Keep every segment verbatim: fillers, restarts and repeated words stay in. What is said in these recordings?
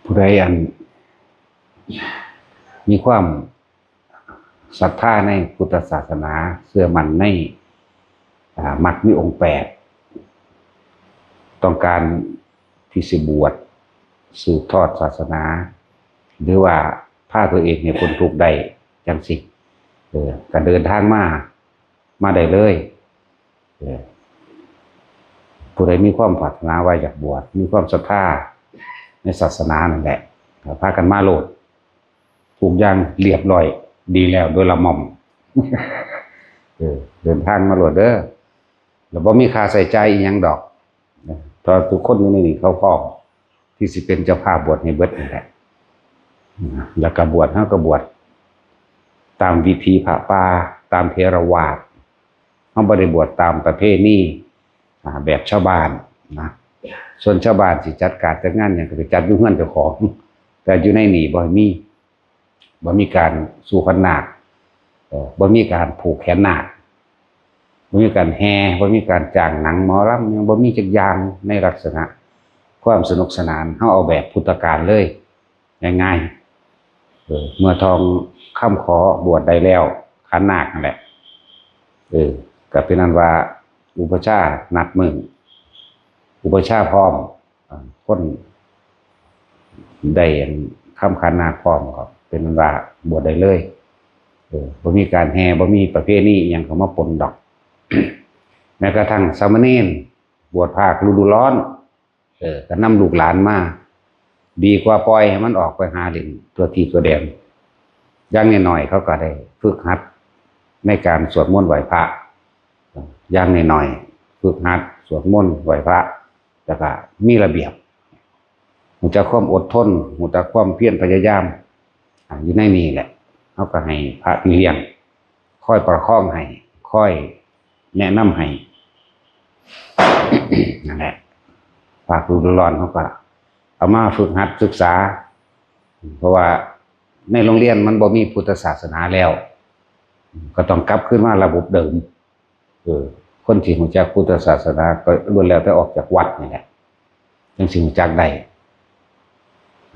ผู้ใดอันมีความศรัทธาในพุทธศาสนา เชื่อมั่นใน อ่า มรรคมีองค์แปด ต้องการที่สิบวชสืบทอดศาสนา หรือว่าพาตัวเองให้พ้นทุกข์ได้จังสิ เออ ก็เดินทางมา มาได้เลย เออ ผู้ใดมีความปรารถนาว่าอยากบวช มีความศรัทธาในศาสนานั่นแหละ ก็พากันมาโลด ทุกอย่างเรียบร้อยดีแล้วโดยละม่อม เออ เดินทางมาโลดเด้อ แล้วบ่มีค่าใช้จ่ายอีหยังดอก เพราะทุกคนอยู่ในนี้เขาพร้อมที่สิเป็นเจ้าภาพบวชให้เบิดนั่นแหละ แล้วก็บวช เฮาก็บวชตามวิถีพระป่า ตามเถรวาท เฮาบ่ได้บวชตามประเพณี อ่า แบบชาวบ้านนะ ส่วนชาวบ้านสิจัดการจัดงานหยังก็ไปจัดอยู่เฮือนเจ้าของ แต่อยู่ในนี่บ่มี บ่มีการสู่ขวัญนาค เอ่อ บ่มีการผูกแขนนาค บ่มีการแห่ บ่มีการจ้างหนังหมอลำ หยังบ่มีจักอย่างในลักษณะความสนุกสนาน เฮาเอาแบบพุทธกาลเลย ง่ายๆ เออ เมื่อทองคำขอบวชได้แล้ว ขันนาคนั่นแหละ เออ ก็เป็นอันว่าอุปัชฌาย์นัดมื้อ อุปัชฌาย์พร้อม อ่า คนได้อันคำขันนาคพร้อมก็เป็นอันว่าบวชได้เลย เออ บ่มีการแห่ บ่มีประเพณีอิหยังเข้ามาปนดอก แม้กระทั่งสามเณรบวชภาคฤดูร้อน เออ ก็นำลูกหลานมา ดีกว่าปล่อยให้มันออกไปหาเล่นทั่วทีทั่วแดน อย่างน้อยๆ เขาก็ได้ฝึกหัดในการสวดมนต์ไหว้พระ อย่างน้อยๆ ฝึกหัดสวดมนต์ไหว้พระ แล้วก็มีระเบียบ รู้จักความอดทน รู้จักความเพียรพยายาม อ่า อยู่ในนี้แหละ เขาก็ให้พระพี่เลี้ยง คอยประคองให้ คอยแนะนำให้ นั่นแหละ ภาคฤดูร้อนเขาก็เอามาฝึกหัดศึกษา เพราะว่าในโรงเรียนมันบ่มีพุทธศาสนาแล้ว ก็ต้องกลับคืนมาระบบเดิม เออ คนที่รู้จักพุทธศาสนาก็ล้วนแล้วแต่ออกจากวัดนี่แหละ จังสิรู้จักได้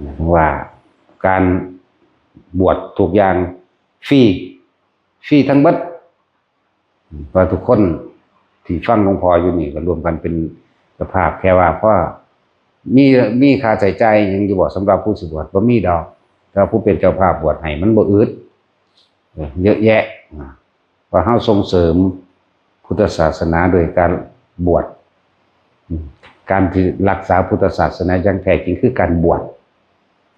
หมายถึงว่าการบวชทุกอย่างฟรี ฟรีทั้งเบิด เพราะทุกคนที่ฟังหลวงพ่ออยู่นี่ก็รวมกันเป็นเจ้าภาพ แค่ว่าพอมี มีค่าใช้จ่ายหยังอยู่บ่สำหรับผู้สิบวช บ่มีดอก แต่ว่าผู้เป็นเจ้าภาพบวชให้มันบ่อึด เออ เยอะแยะนะ ว่าเฮาส่งเสริมพุทธศาสนาโดยการบวช อืม การที่รักษาพุทธศาสนาอย่างแท้จริงคือการบวช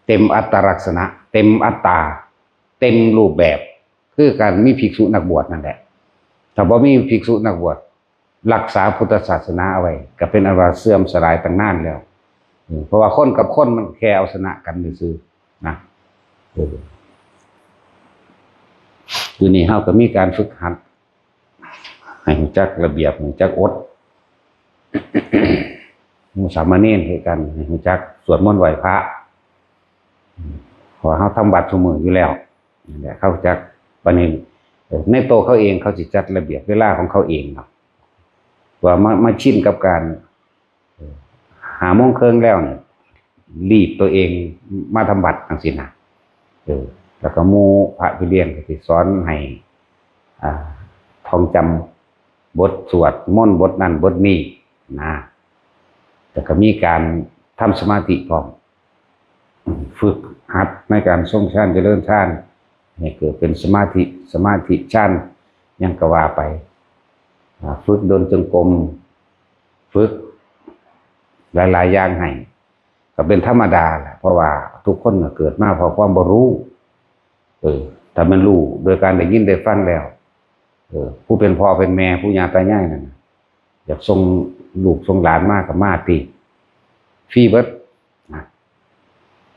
เต็มอัตลักษณะ เต็มอัตตา เต็มรูปแบบ คือการมีภิกษุนักบวชนั่นแหละ ถ้าบ่มีภิกษุนักบวช รักษาพุทธศาสนาเอาไว้ ก็เป็นอันว่าเสื่อมสลายตั้งนานแล้ว อืม เพราะว่าคนกับคนมันแค่เอาชนะกันซื่อๆ นะ เออ อยู่นี่เฮาก็มีการฝึกหัด ให้รู้จักระเบียบ รู้จักอด หมู่สามเณรคือกัน ให้รู้จักสวดมนต์ไหว้พระ เพราะว่าเฮาทำวัดซุมื้ออยู่แล้ว นั่นแหละ เขาจัก บัดนี้ เอ่อ ในตัวเขาเองเขาสิจัดระเบียบเวลาของเขาเองเนาะ ว่ามา มาชินกับการ เอ่อ ห้าโมงครึ่งแล้วเนี่ย รีบตัวเองมาทำวัดจังซี้นะ เออ แล้วก็หมู่พระพี่เลี้ยงก็สิสอนให้ อ่า ท่องจำบทสวดมนต์บทนั้นบทนี้นะ แล้วก็มีการทำสมาธิพร้อม ฝึกหัดในการทรงฌานเจริญฌาน ให้เกิดเป็นสมาธิ สมาธิฌาน หยังก็ว่าไป อ่า ฝึกเดินจงกรม ฝึกหลายๆ อย่างให้ ก็เป็นธรรมดาแหละ เพราะว่าทุกคนน่ะเกิดมาเพราะความบ่รู้ เออ ถ้ามันรู้โดยการได้ยินได้ฟังแล้ว เออ ผู้เป็นพ่อเป็นแม่ ปู่ย่าตายายนั่นน่ะ อยากส่งลูกส่งหลานมาก็มาติ ฟรีเบิดนะ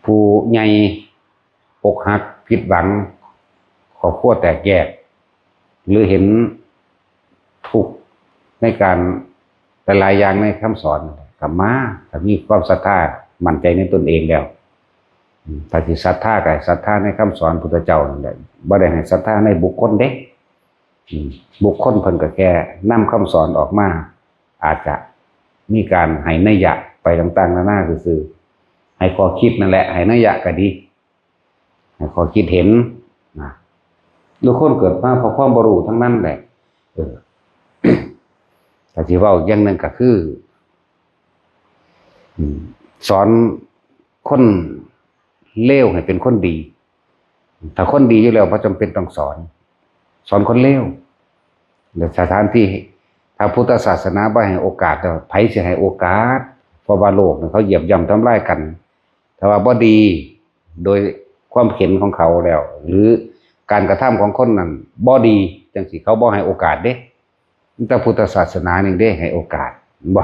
ผู้ใหญ่อกหักผิดหวัง ครอบครัวแตกแยก หรือเห็นทุกข์ในการหลายๆอย่างในคำสอน ก็มา ถ้ามีความศรัทธามั่นใจในตนเองแล้ว อืม ถ้าสิศรัทธาก็ให้ศรัทธาในคำสอนพุทธเจ้านั่นแหละ บ่ได้ให้ศรัทธาในบุคคลเด้ อืม บุคคลเพิ่นก็แค่นำคำสอนออกมา อาจจะ มีการให้นัยยะไปต่างๆนานาซื่อๆ ให้ข้อคิดนั่นแหละ ให้นัยยะก็ดี ให้ข้อคิดเห็นนะ ทุกคนเกิดมาเพราะความบ่รู้ทั้งนั้นแหละ เออ แต่ที่เว้าอย่างหนึ่งก็คือ อืม สอนคนเลวให้เป็นคนดี ถ้าคนดีอยู่แล้วบ่จำเป็นต้องสอน สอนคนเลว และสถานที่ ถ้าพุทธศาสนาบ่ให้โอกาสแล้วไผสิให้โอกาส เพราะว่าโลกนี่เขาเหยียบย่ำทำลายกัน ถ้าว่าบ่ดี โดยความเห็นของเขาแล้ว หรือการกระทำของคนนั้นบ่ดี จังซี้เขาบ่ให้โอกาสเด้ แต่พุทธศาสนานี่เด้ให้โอกาส เห็นบ่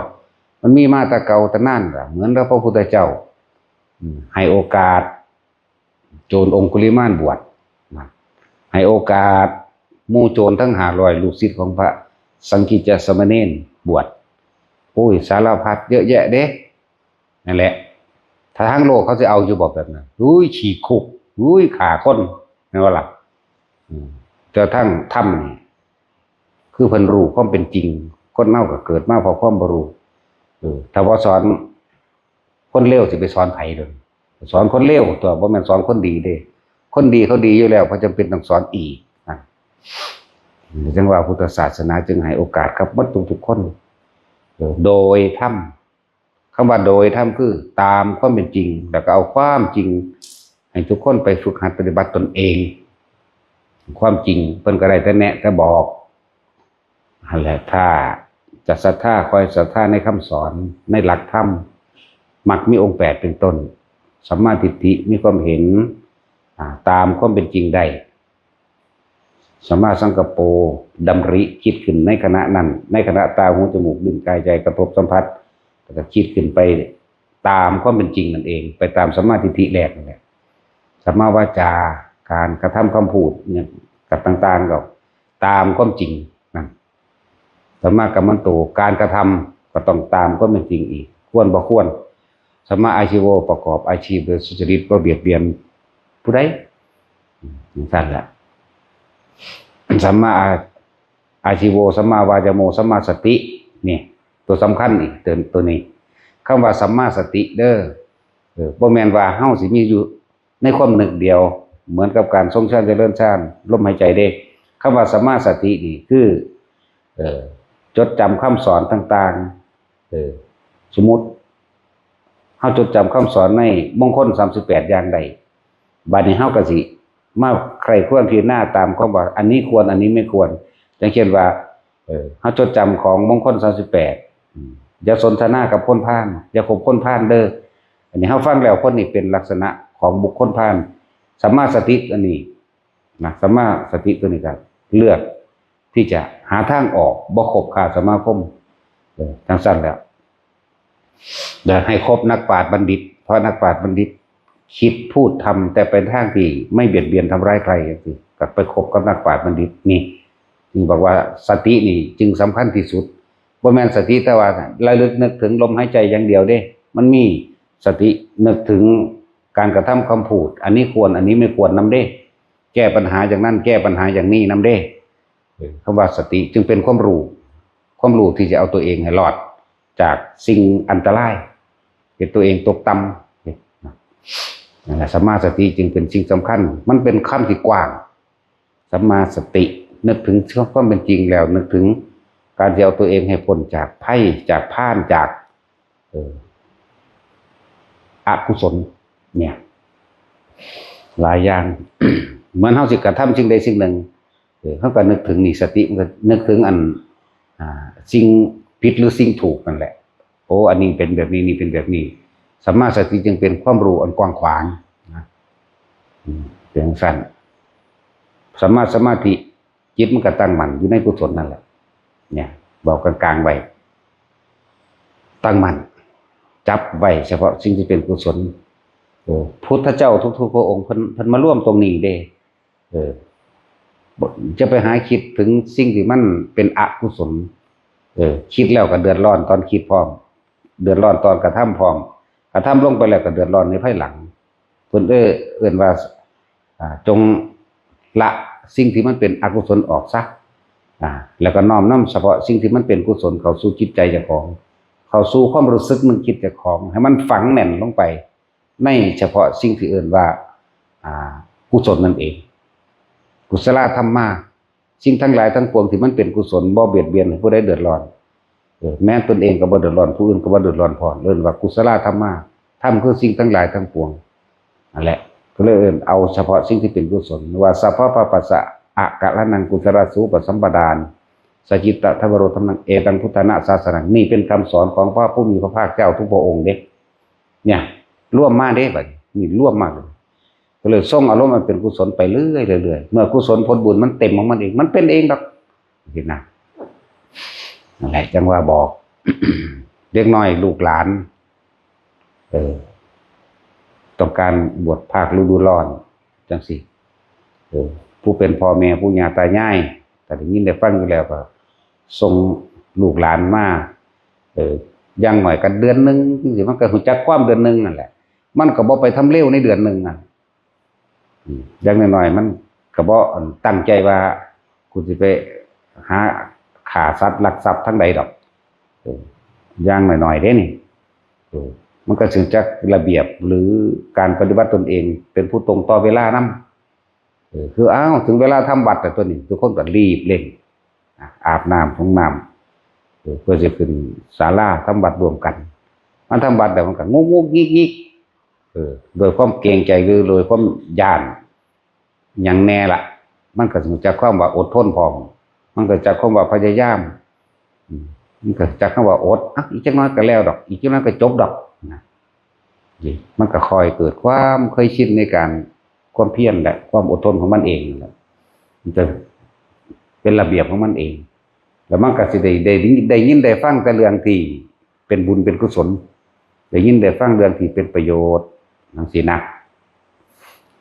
มันมีมาแต่เก่าแต่นานล่ะ เหมือนกับพระพุทธเจ้า อืม ให้โอกาส โจรองคุลิมานบวชนะ ให้โอกาสหมู่โจรทั้งห้าร้อยลูกศิษย์ของพระสังกิจจสามเณรบวช โอ้ย สารพัดเยอะแยะเด้ นั่นแหละ ถ้าทางโลกเขาสิเอาอยู่บ่แบบนั้น อุ้ย ขี่คุก อุ้ย ฆ่าคน แม่นบ่ล่ะ อืม แต่ทางธรรมนี่ คือเพิ่นรู้ความเป็นจริง คนเฮาก็เกิดมาเพราะความบ่รู้ เออ ถ้าบ่สอน คนเลวสิไปสอนไผเด้อ สอนคนเลวตัว บ่แม่นสอนคนดีเด้ คนดีเขาดีอยู่แล้ว บ่จำเป็นต้องสอนอีกนะ จังว่าพุทธศาสนาจึงให้โอกาสกับหมดทุกๆคน เออ โดยธรรม คำว่าโดยธรรมคือตามความเป็นจริง แล้วก็เอาความจริง ให้ทุกคนไปฝึกหัดปฏิบัติตนเอง ความจริงเพิ่นก็ได้แต่แนะแต่บอก นั่นแหละ ถ้าจะศรัทธา คอยศรัทธาในคำสอน ในหลักธรรม มักมีองค์แปดเป็นต้น สัมมาทิฏฐิ มีความเห็น อ่า ตามความเป็นจริงได้ สัมมาสังกัปโป ดำริคิดขึ้นในขณะนั้น ในขณะตา หู จมูก ลิ้น กาย ใจ กระทบสัมผัส แล้วก็คิดขึ้นไปตามความเป็นจริงนั่นเอง ไปตามสัมมาทิฏฐิแรกนั่นแหละ สัมมาวาจา การกระทำคำพูดเนี่ย กับต่างๆ ก็ตามความจริงนั่น สัมมากัมมันโต การกระทำก็ต้องตามความเป็นจริงอีก ควรบ่ควร สัมมาอาชีโว ประกอบอาชีพโดยสุจริต บ่เบียดเบียนผู้ใด อืม จังซั่นแหละ สัมมาอา- อาชีโว สัมมาวายาโม สัมมาสติ นี่ ตัวสำคัญอีก ตัว- ตัวนี้ คำว่าสัมมาสติเด้อ เออ บ่แม่นว่าเฮาสิมีอยู่ในความนึกเดียว เหมือนกับการทรงฌานเจริญฌาน ลมหายใจเด้ คำว่าสัมมาสตินี่คือ เออ จดจำคำสอนต่างๆ เออ สมมุติ เฮาจดจำคำสอนในมงคลสามสิบแปดอย่างได้ บัดนี้เฮาก็สิมาใคร่ครวญพิจารณาตามความว่า อันนี้ควร อันนี้ไม่ควร อย่างเช่นว่า เออ เฮาจดจำของมงคลสามสิบแปด อืม อย่าสนทนากับคนพาล อย่าคบคนพาลเด้อ อันนี้เฮาฟังแล้ว คนนี้เป็นลักษณะของบุคคลพาล สัมมาสติอันนี้นะ สัมมาสติตัวนี้ก็เลือกที่จะหาทางออก บ่คบค้าสมาคม เออ จังซั่นแหละ อยากให้คบนักปราชญ์บัณฑิต เพราะนักปราชญ์บัณฑิตคิดพูดทำแต่เป็นทางที่ไม่เบียดเบียนทำร้ายใครจังซี้ ก็ไปคบกับนักปราชญ์บัณฑิตนี่ จึงบอกว่าสตินี่จึงสำคัญที่สุด บ่แม่นสติแต่ว่าระลึกนึกถึงลมหายใจอย่างเดียวเด้ มันมีสตินึกถึงการกระทำคำพูด อันนี้ควร อันนี้ไม่ควรนำเด้ แก้ปัญหาอย่างนั้น แก้ปัญหาอย่างนี้นำเด้ เออ คำว่าสติจึงเป็นความรู้ ความรู้ที่จะเอาตัวเองให้รอดจากสิ่งอันตราย เฮ็ดตัวเองตกต่ำ นั่นแหละ สัมมาสติจึงเป็นสิ่งสำคัญ มันเป็นคำที่กว้าง สัมมาสติ นึกถึงความเป็นจริงแล้ว นึกถึงการที่เอาตัวเองให้พ้นจากภัย จากพาล จาก เออ อกุศล เนี่ย หลายอย่าง เหมือนเฮาสิกระทำสิ่งใดสิ่งหนึ่ง เออ เฮาก็นึกถึงนี่ สติมันก็นึกถึงอัน อ่า สิ่งผิดหรือสิ่งถูกนั่นแหละ โอ้ อันนี้เป็นแบบนี้ นี่เป็นแบบนี้ สัมมาสติจึงเป็นความรู้อันกว้างขวางนะ อืม เป็นจั่งซั่น สัมมาสมาธิ จิตมันก็ตั้งมั่นอยู่ในกุศลนั่นแหละ เนี่ย เว้ากลางๆไว้ ตั้งมั่น จับไว้เฉพาะสิ่งที่เป็นกุศล เออ พุทธเจ้าทุกๆพระองค์ เพิ่น- เพิ่นมารวมตรงนี้เด้ เออ บ่- จะไปหาคิดถึงสิ่งที่มันเป็นอกุศล เออ คิดแล้วก็เดือดร้อนตอนคิดพร้อม เดือดร้อนตอนกระทำพร้อม กระทำลงไปแล้วก็เดือดร้อนในภายหลัง เพิ่นเอ้ย- เอิ้นว่า อ่า จงละสิ่งที่มันเป็นอกุศลออกซะ อ่า แล้วก็น้อมนำเฉพาะสิ่งที่มันเป็นกุศลเข้าสู่จิตใจเจ้าของ เข้าสู่ความรู้สึกนึกคิดเจ้าของ ให้มันฝังแน่นลงไป ในเฉพาะสิ่งที่เอิ้นว่า อ่า กุศลนั่นเอง กุศลธรรมา สิ่งทั้งหลายทั้งปวงที่มันเป็นกุศล บ่เบียดเบียนให้ผู้ใดเดือดร้อน เออ แม้ตนเองก็บ่เดือดร้อน ผู้อื่นก็บ่เดือดร้อนพร้อม เอิ้นว่ากุศลธรรมา ธรรมคือสิ่งทั้งหลายทั้งปวง นั่นแหละ ก็เลยเอิ้นเอาเฉพาะสิ่งที่เป็นกุศล ว่า สัพพะปะปัสสะอะกะระนัง กุศลาสูปสัมปดา สะจิตตะทะวโร ธัมมัง เอตังพุทธานะสาสนัง นี่เป็นคำสอนของพระผู้มีพระภาคเจ้าทุกพระองค์เด้ เนี่ย รวมมาเด้ บัดนี้ นี่รวมมาเลย ก็เลยส่งอารมณ์มันเป็นกุศลไปเรื่อยๆ เรื่อยๆ เมื่อกุศลผลบุญมันเต็มของมันเอง มันเป็นเองดอก เห็นนะ นั่นแหละ จังว่าบอก เด็กน้อยลูกหลาน เออ ต้องการบวชภาคฤดูร้อน จังสิ เออ ผู้เป็นพ่อแม่ปู่ย่าตายาย แต่ได้ยินได้ฟังอยู่แล้วก็ ส่งลูกหลานมา เออ อย่างน้อยก็เดือนหนึ่งจังซี้ มันก็รู้จักความเดือนหนึ่งนั่นแหละ มันก็บ่ไปทำเลวในเดือนหนึ่งนั่น อืม อย่างน้อยๆ มันก็บ่ตั้งใจว่า กูสิไปหาฆ่าสัตว์ลักทรัพย์ทางใดดอก เออ อย่างน้อยๆ เด้นี่ เออ มันก็รู้จักระเบียบหรือการปฏิบัติตนเอง เป็นผู้ตรงต่อเวลานำ เออ คือ อ้าว ถึงเวลาทำวัดแล้วตัวนี้ ทุกคนก็รีบเร่ง อ่ะ อาบน้ำสรงน้ำ เออ เพื่อจะขึ้นศาลาทำวัดร่วมกัน มันทำวัดแล้วมันก็งุกงุกงิกงิก เออ โดยความเกรงใจหรือโดยความย้านหยังแน่ล่ะ มันก็รู้จักความว่าอดทนพร้อม มันก็รู้จักความว่าพยายาม อืม มันก็รู้จักคำว่าอด อ่ะ อีกจักหน่อยก็แล้วดอก อีกจักหน่อยก็จบดอก นะ นี่ มันก็ค่อยเกิดความเคยชินในการ ความเพียรและความอดทนของมันเองนั่นแหละ มันจะเป็นระเบียบของมันเอง แล้วมันก็สิได้ ได้ ได้ยินได้ฟังแต่เรื่องที่เป็นบุญเป็นกุศล ได้ยินได้ฟังเรื่องที่เป็นประโยชน์ จังซี้นะ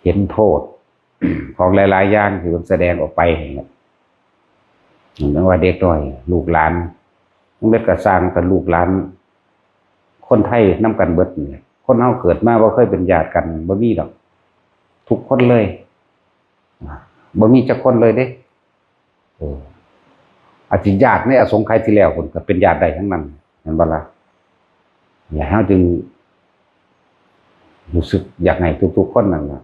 เห็นโทษ ของหลายๆ อย่างที่มันแสดงออกไปนั่นแหละ นั่นว่าเด็กน้อย ลูกหลาน มันเป็นกระสร้างกับลูกหลาน คนไทยนำกันเบิดนี่แหละ คนเฮาเกิดมาบ่เคยเป็นญาติกัน บ่มีดอก ทุกคนเลย บ่มีจักคนเลยเด้ เออ อาจสิญาติในอสงไขยที่แล้วพุ้นก็เป็นญาติได้ทั้งนั้น แม่นบ่ล่ะ และเฮาจึงรู้สึกอยากให้ทุกๆ คนนั่นล่ะ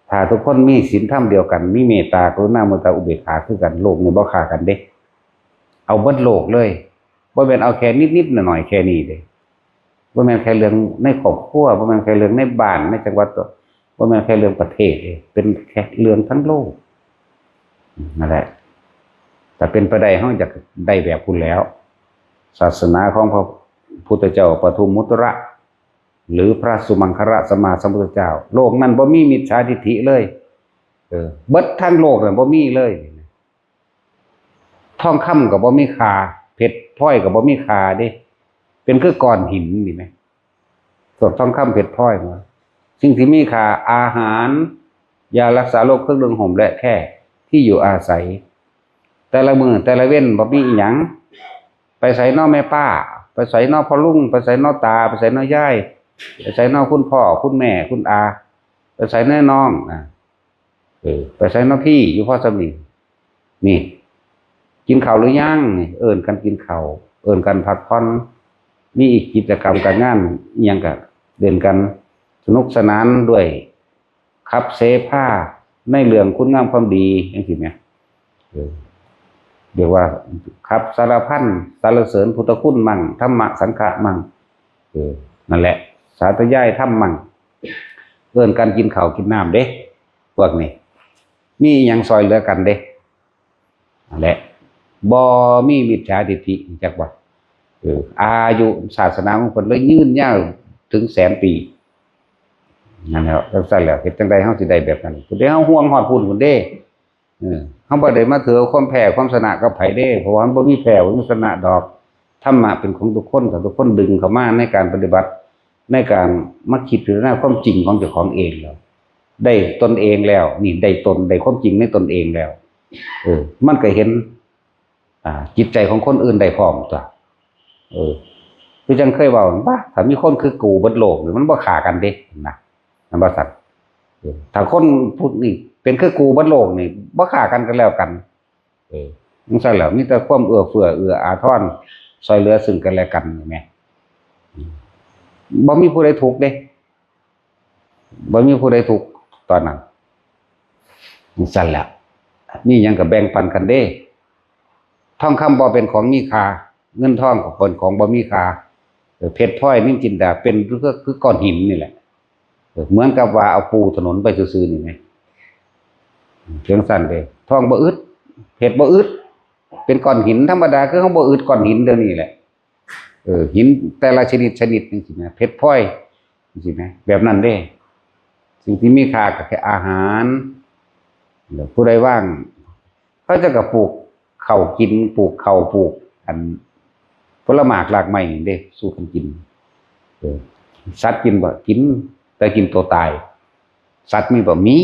ถ้าทุกคนมีศีลธรรมเดียวกัน มีเมตตา กรุณา มุทิตา อุเบกขาคือกัน โลกนี้บ่ฆ่ากันเด้ เอาเบิดโลกเลย บ่แม่นเอาแค่นิดๆ หน่อยๆ แค่นี้เด้ บ่แม่นแค่เรื่องในครอบครัว บ่แม่นแค่เรื่องในบ้าน ในจังหวัด บ่แม่นแค่เรื่องประเทศเด้ เป็นแค่เรื่องทั้งโลก นั่นแหละ ถ้าเป็นไปได้ เฮาอยากได้แบบพุ้นแหล้ว ศาสนาของพระพุทธเจ้าปทุมมุตระ หรือพระสุมังคละสัมมาสัมพุทธเจ้า โลกนั้นบ่มีมิจฉาทิฏฐิเลย เออ เบิดทั้งโลกนั้นบ่มีเลย ทองคำก็บ่มีค่า เพชรพลอยก็บ่มีค่าเด้ เป็นคือก้อนหินนี่แหม พวกทองคำเพชรพลอยนะ สิ่งที่มีค่า อาหาร ยารักษาโรค เครื่องนุ่งห่มและแคร่ ที่อยู่อาศัย แต่ละมื้อแต่ละเว็นบ่มีอิหยัง ไปไสน้อแม่ป้า ไปไสน้อพ่อลุง ไปไสน้อตา ไปไสน้อยาย ไปไสน้อคุณพ่อ คุณแม่ คุณอา ไปไสน้อน้องนะ เออ ไปไสน้อพี่ อยู่พอส่ำนี้ นี่ กินข้าวหรือยัง นี่ เอิ้นกันกินข้าว เอิ้นกันพักผ่อน มีอีกกิจกรรมการงานอิหยังก็เล่นกัน สนุกสนานด้วย ขับเสพาในเรื่องคุณงามความดี จังซี้แหม เออ เรียกว่าขับสารพันสรรเสริญพุทธคุณมั่ง ธรรมะสังฆะมั่ง เออ นั่นแหละ สาธยายธรรมมั่ง เอิ้นกันกินข้าวกินน้ำเด้ พวกนี้ มีอิหยังซอยเหลือกันเด้ นั่นแหละ บ่มีมิจฉาทิฏฐิ จักว่า เออ อายุศาสนาของเพิ่นเลยยืนยาวถึงแสนปี นั่นแหละ จังซั่นแหละ เฮ็ดจังใดเฮาสิได้แบบนั้น พุ้นเด้ เฮาห่วงฮอดพุ้นพุ้นเด้ เออ เฮาบ่ได้มาถือเอาความแพ้ความชนะกับไผเด้ เพราะว่ามันบ่มีแพ้บ่มีชนะดอก ธรรมะเป็นของทุกคน ถ้าทุกคนดึงเข้ามาในการปฏิบัติ ในการมาคิดพิจารณาความจริงของเจ้าของเองแล้ว ได้ตนเองแล้ว นี่ได้ตน ได้ความจริงในตนเองแล้ว เออ มันก็เห็น อ่า จิตใจของคนอื่นได้พร้อมตั๊ว เออ คือจั่งเคยเว้า ว่า ถ้ามีคนคือกูเบิดโลกนี่ มันบ่ฆ่ากันเด้ นะ มันว่าซั่น เออ ถ้าคนพวกนี้เป็นคือกูเบิดโลกนี่ บ่ฆ่ากันก็แล้วกัน เออ จั่งซั่นแหละ มีแต่ความเอื้อเฟื้อ เอื้ออาทร ซอยเหลือซึ่งกันและกัน เห็นไหม บ่มีผู้ใดทุกข์เด้ บ่มีผู้ใดทุกข์ตอนนั้น จั่งซั่นแหละ มีหยังก็แบ่งปันกันเด้ ทองคำบ่เป็นของมีค่า เงินทองก็เป็นของบ่มีค่า เออ เพชรพลอยนิลจินดาเป็นคือ คือก้อนหินนี่แหละ เออ เหมือนกับว่าเอาปูถนนไปซื่อๆนี่ไง จั่งซั่นเด้ ทองบ่อึด เพชรบ่อึด เป็นก้อนหินธรรมดา คือเฮาบ่อึดก้อนหินเดี๋ยวนี้แหละ เออ หินแต่ละชนิดชนิดจั่งซี้นะ เพชรพลอยจั่งซี้นะ แบบนั้นเด้ สิ่งที่มีค่าก็แค่อาหาร แล้วผู้ใดว่าง เขาเจ้าก็ปลูกข้าวกิน ปลูกข้าว ปลูกอันผลหมากรากไม้นี่เด้ สู่กันกิน เออ สัตว์กินบ่ กิน แต่กินตัวตาย สัตว์มีบ่ มี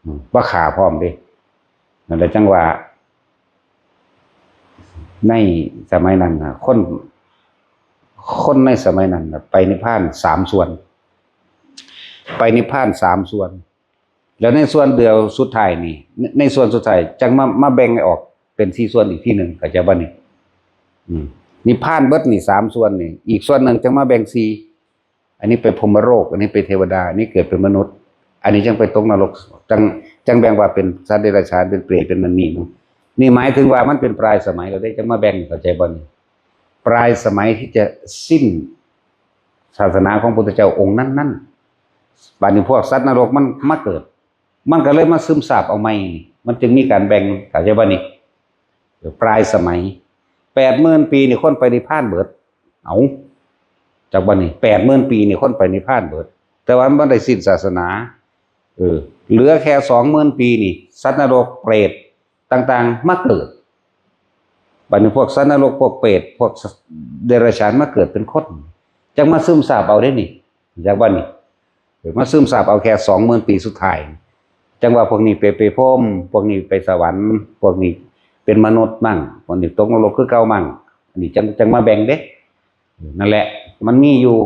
อืม บ่ฆ่าพร้อมเด้ นั่นแหละจั่งว่า ในสมัยนั้นน่ะ คน คนในสมัยนั้นน่ะ ไปนิพพานสามส่วน ไปนิพพานสามส่วน แล้วในส่วนเดียวสุดท้ายนี่ ใน ในส่วนสุดท้ายจั่งมา มาแบ่งออกเป็นสี่ส่วนอีกทีหนึ่ง เข้าใจบ่นี่ อืม นิพพานเบิดนี่สามส่วนนี่ อีกส่วนหนึ่งจั่งมาแบ่งสี่ อันนี้ไปพรหมโลก อันนี้ไปเทวดา อันนี้เกิดเป็นมนุษย์ อันนี้จั่งไปตกนรก จั่ง จั่งแบ่งว่าเป็นสัตว์เดรัจฉาน เป็นเปรต เป็นนั่นนี่เนาะ นี่หมายถึงว่ามันเป็นปลายสมัยแล้วเด้ จั่งมาแบ่ง เข้าใจบ่นี่ ปลายสมัยที่จะสิ้นศาสนาของพุทธเจ้าองค์นั้นๆ บัดนี้พวกสัตว์นรกมันมาเกิด มันก็เลยมาซึมซาบเอาใหม่นี่ มันจึงมีการแบ่ง เข้าใจบ่นี่ ปลายสมัย แปดหมื่นปีนี่คนไปนิพพานเบิด เอา จักบ่นี่ แปดหมื่นปีนี่คนไปนิพพานเบิด แต่ว่ามันบ่ได้สิ้นศาสนา เออ เหลือแค่สองหมื่นปีนี่ สัตว์นรกเปรตต่างๆ มาเกิด บัดนี้พวกสัตว์นรก พวกเปรต พวกเดรัจฉานมาเกิดเป็นคน จั่งมาซึมซาบเอาเด้นี่ จักบ่นี่ เออ มาซึมซาบเอาแค่สองหมื่นปีสุดท้าย จั่งว่าพวกนี้ไป ไปพรหม พวกนี้ไปสวรรค์ พวกนี้เป็นมนุษย์มั่ง พวกนี้ตกนรกคือเก่ามั่ง อันนี้จั่ง จั่งมาแบ่งเด้ นั่นแหละ มันมีอยู่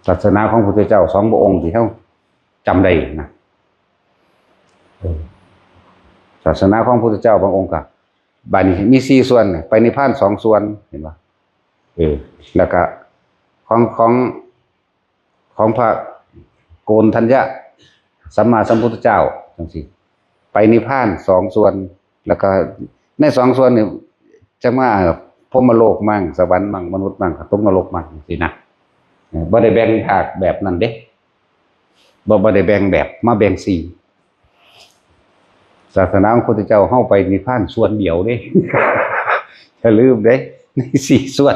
ศาสนาของพระพุทธเจ้าสองพระองค์ที่เฮาจำได้นะ เออ ศาสนาของพระพุทธเจ้าบางองค์ก็ บัดนี้มีสี่ส่วนน่ะ ไปนิพพานสองส่วน เห็นบ่ เออ แล้วก็ของ ของ ของพระโกณฑัญญะสัมมาสัมพุทธเจ้าจั่งซี้ ไปนิพพานสองส่วน แล้วก็ในสองส่วนนี่จั่งมาพรหมโลกมั่ง สวรรค์มั่ง มนุษย์มั่ง ตกนรกมั่งจั่งซี้นะ เออ บ่ได้แบ่งภาคแบบนั้นเด้ บ่ บ่ได้แบ่งแบบมาแบ่งสี่ ศาสนาของพระพุทธเจ้าเฮาไปนิพพานส่วนเดียวเด้ อย่าลืมเด้ ในสี่ส่วน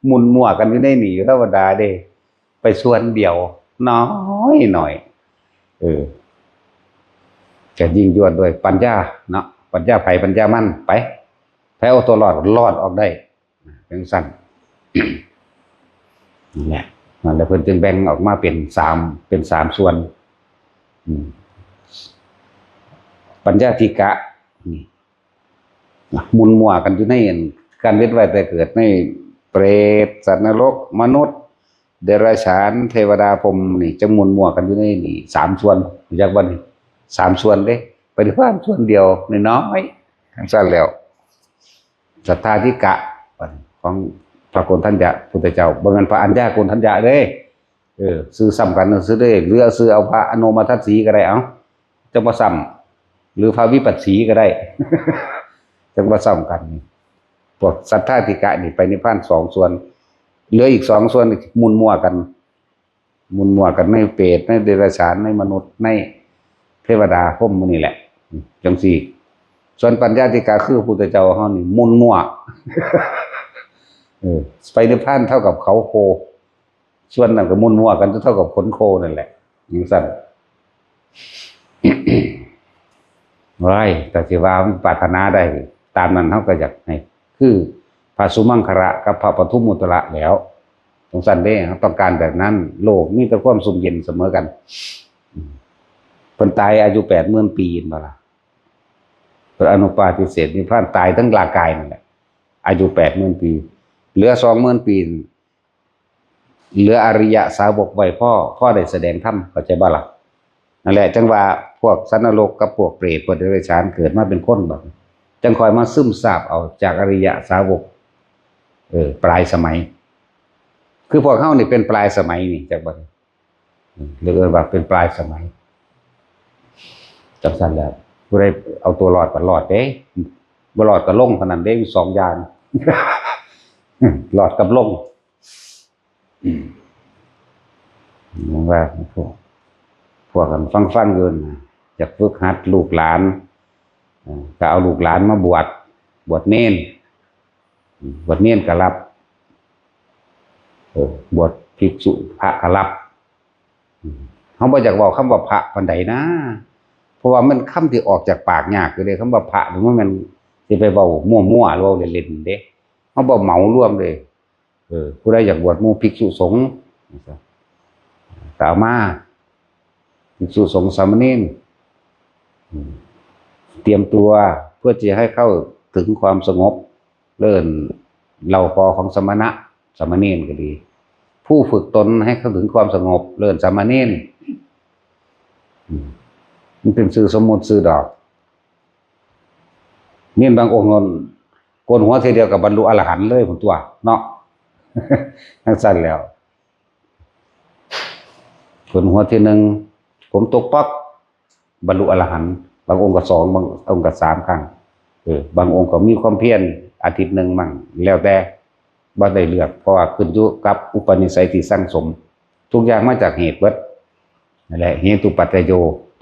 หมุนมั่วกันอยู่ในนี่อยู่ธรรมดาเด้ ไปส่วนเดียว น้อยหน่อย เออ จะยิ่งยวดด้วยปัญญาเนาะ ปัญญาไผปัญญามัน ไป ไผเอาตัวรอด รอดออกได้ จั่งซั่น นั่นแหละ นั่นแหละ เพิ่นจึงแบ่งออกมาเป็นสาม เป็นสามส่วน อืม ปัญญาธิกะ นี่ หมุนมั่วกันอยู่ในอัน การเวียนว่ายตายเกิดในเปรต สัตว์นรก มนุษย์ เดรัจฉาน เทวดา พรหม นี่ จั่งหมุนมั่วกันอยู่ในนี่สามส่วน รู้จักบ่นี่ สามส่วนเด้ ไปนิพพานส่วนเดียวน้อยๆ จั่งซั่นแล้ว สัตถาธิกะ ของพระโกณฑัญญะพุทธเจ้า บ่แม่นพระอัญญาโกณฑัญญะเด้ เออ ชื่อซ้ำกันซื่อเด้ หรือเอาชื่อเอาพระอโนมทัสสีก็ได้ เอ้า จั่งบ่ซ้ำ หรือพระวิปัสสีก็ได้ จั่งบ่ซ้ำกัน พวกสัตถาธิกะนี่ไปนิพพานสองส่วน เหลืออีกสองส่วนนี่หมุนมั่วกัน หมุนมั่วกันในเปรต ในเดรัจฉาน ในมนุษย์ ในเทวดา พรหมหมู่นี่แหละ จั่งซี้ ส่วนปัญญาธิกะคือพุทธเจ้าเฮานี่หมุนมั่ว เออ ไปนิพพานเท่ากับเขาโค ส่วนนั้นก็หมุนมั่วกันเท่ากับขนโคนั่นแหละ จั่งซั่น ว้าย แต่สิว่ามันปรารถนาได้ตามนั้น เฮาก็อยากให้ คือพระสุมังคละกับพระปทุมมุตตระแล้ว จั่งซั่นเด้ เฮาต้องการแบบนั้น โลกมีแต่ความสุขเย็นเสมอกัน อืม เพิ่นตายอายุแปดหมื่นปี เห็นบ่ล่ะ เพิ่นอนุปาทิเสสนิพพาน ตายทั้งร่างกายนั่นแหละ อายุแปดหมื่นปี เหลือสองหมื่นปี เหลืออริยสาวกไว้พอ พอได้แสดงธรรม เข้าใจบ่ล่ะ นั่นแหละ จั่งว่าพวกสัตว์นรกกับพวกเปรต พวกเดรัจฉานเกิดมาเป็นคนบัดนี้ จั่งค่อยมาซึมซาบเอาจากอริยสาวก เออ ปลายสมัย คือพวกเฮานี่เป็นปลายสมัยนี่ จักบ่ เรียกว่าเป็นปลายสมัย จังซั่นแหละ ผู้ใดเอาตัวรอดก็รอดเด้ บ่รอดก็ลงเท่านั้นเด้ มีสองอย่าง รอดกับลง อืม ว่าพวก พวกกันฟังๆอยู่นะ อยากฝึกหัดลูกหลาน เอ่อ ก็เอาลูกหลานมาบวช บวชเณร อืม บวชเณรก็รับ เออ บวชภิกษุพระก็รับ อืม เฮาบ่อยากเว้าคำว่าพระปานใดนะ เพราะว่ามันคำที่ออกจากปากยากอยู่เด้ คำว่าพระนี่มันแม่นสิไปเว้ามั่วๆ หรือเว้าเล่นๆ เด้ เฮาบ่เหมารวมเลย เออ ผู้ใดอยากบวชหมู่ภิกษุสงฆ์ ก็เอามา ภิกษุสงฆ์สามเณร อืม เตรียมตัวเพื่อที่จะให้เข้าถึงความสงบ เอิ้นเหล่ากอของสมณะ สามเณรก็ดี ผู้ฝึกตนให้เข้าถึงความสงบ เอิ้นสามเณร อืม มันเป็นชื่อสมมุติชื่อดอก เณรบางองค์นั่น โกนหัวทีเดียวก็บรรลุอรหันต์เลยพุ้นตั๊วเนาะ จังซั่นแล้ว โกนหัวทีหนึ่ง ผมตกป๊อก บรรลุอรหันต์ บางองค์ก็สอง บางองค์ก็สามครั้ง เออ บางองค์ก็มีความเพียรอาทิตย์หนึ่งมั่ง แล้วแต่ บ่ได้เลือก เพราะว่าขึ้นอยู่กับอุปนิสัยที่สั่งสม ทุกอย่างมาจากเหตุเบิด นั่นแหละ เหตุปัจจโย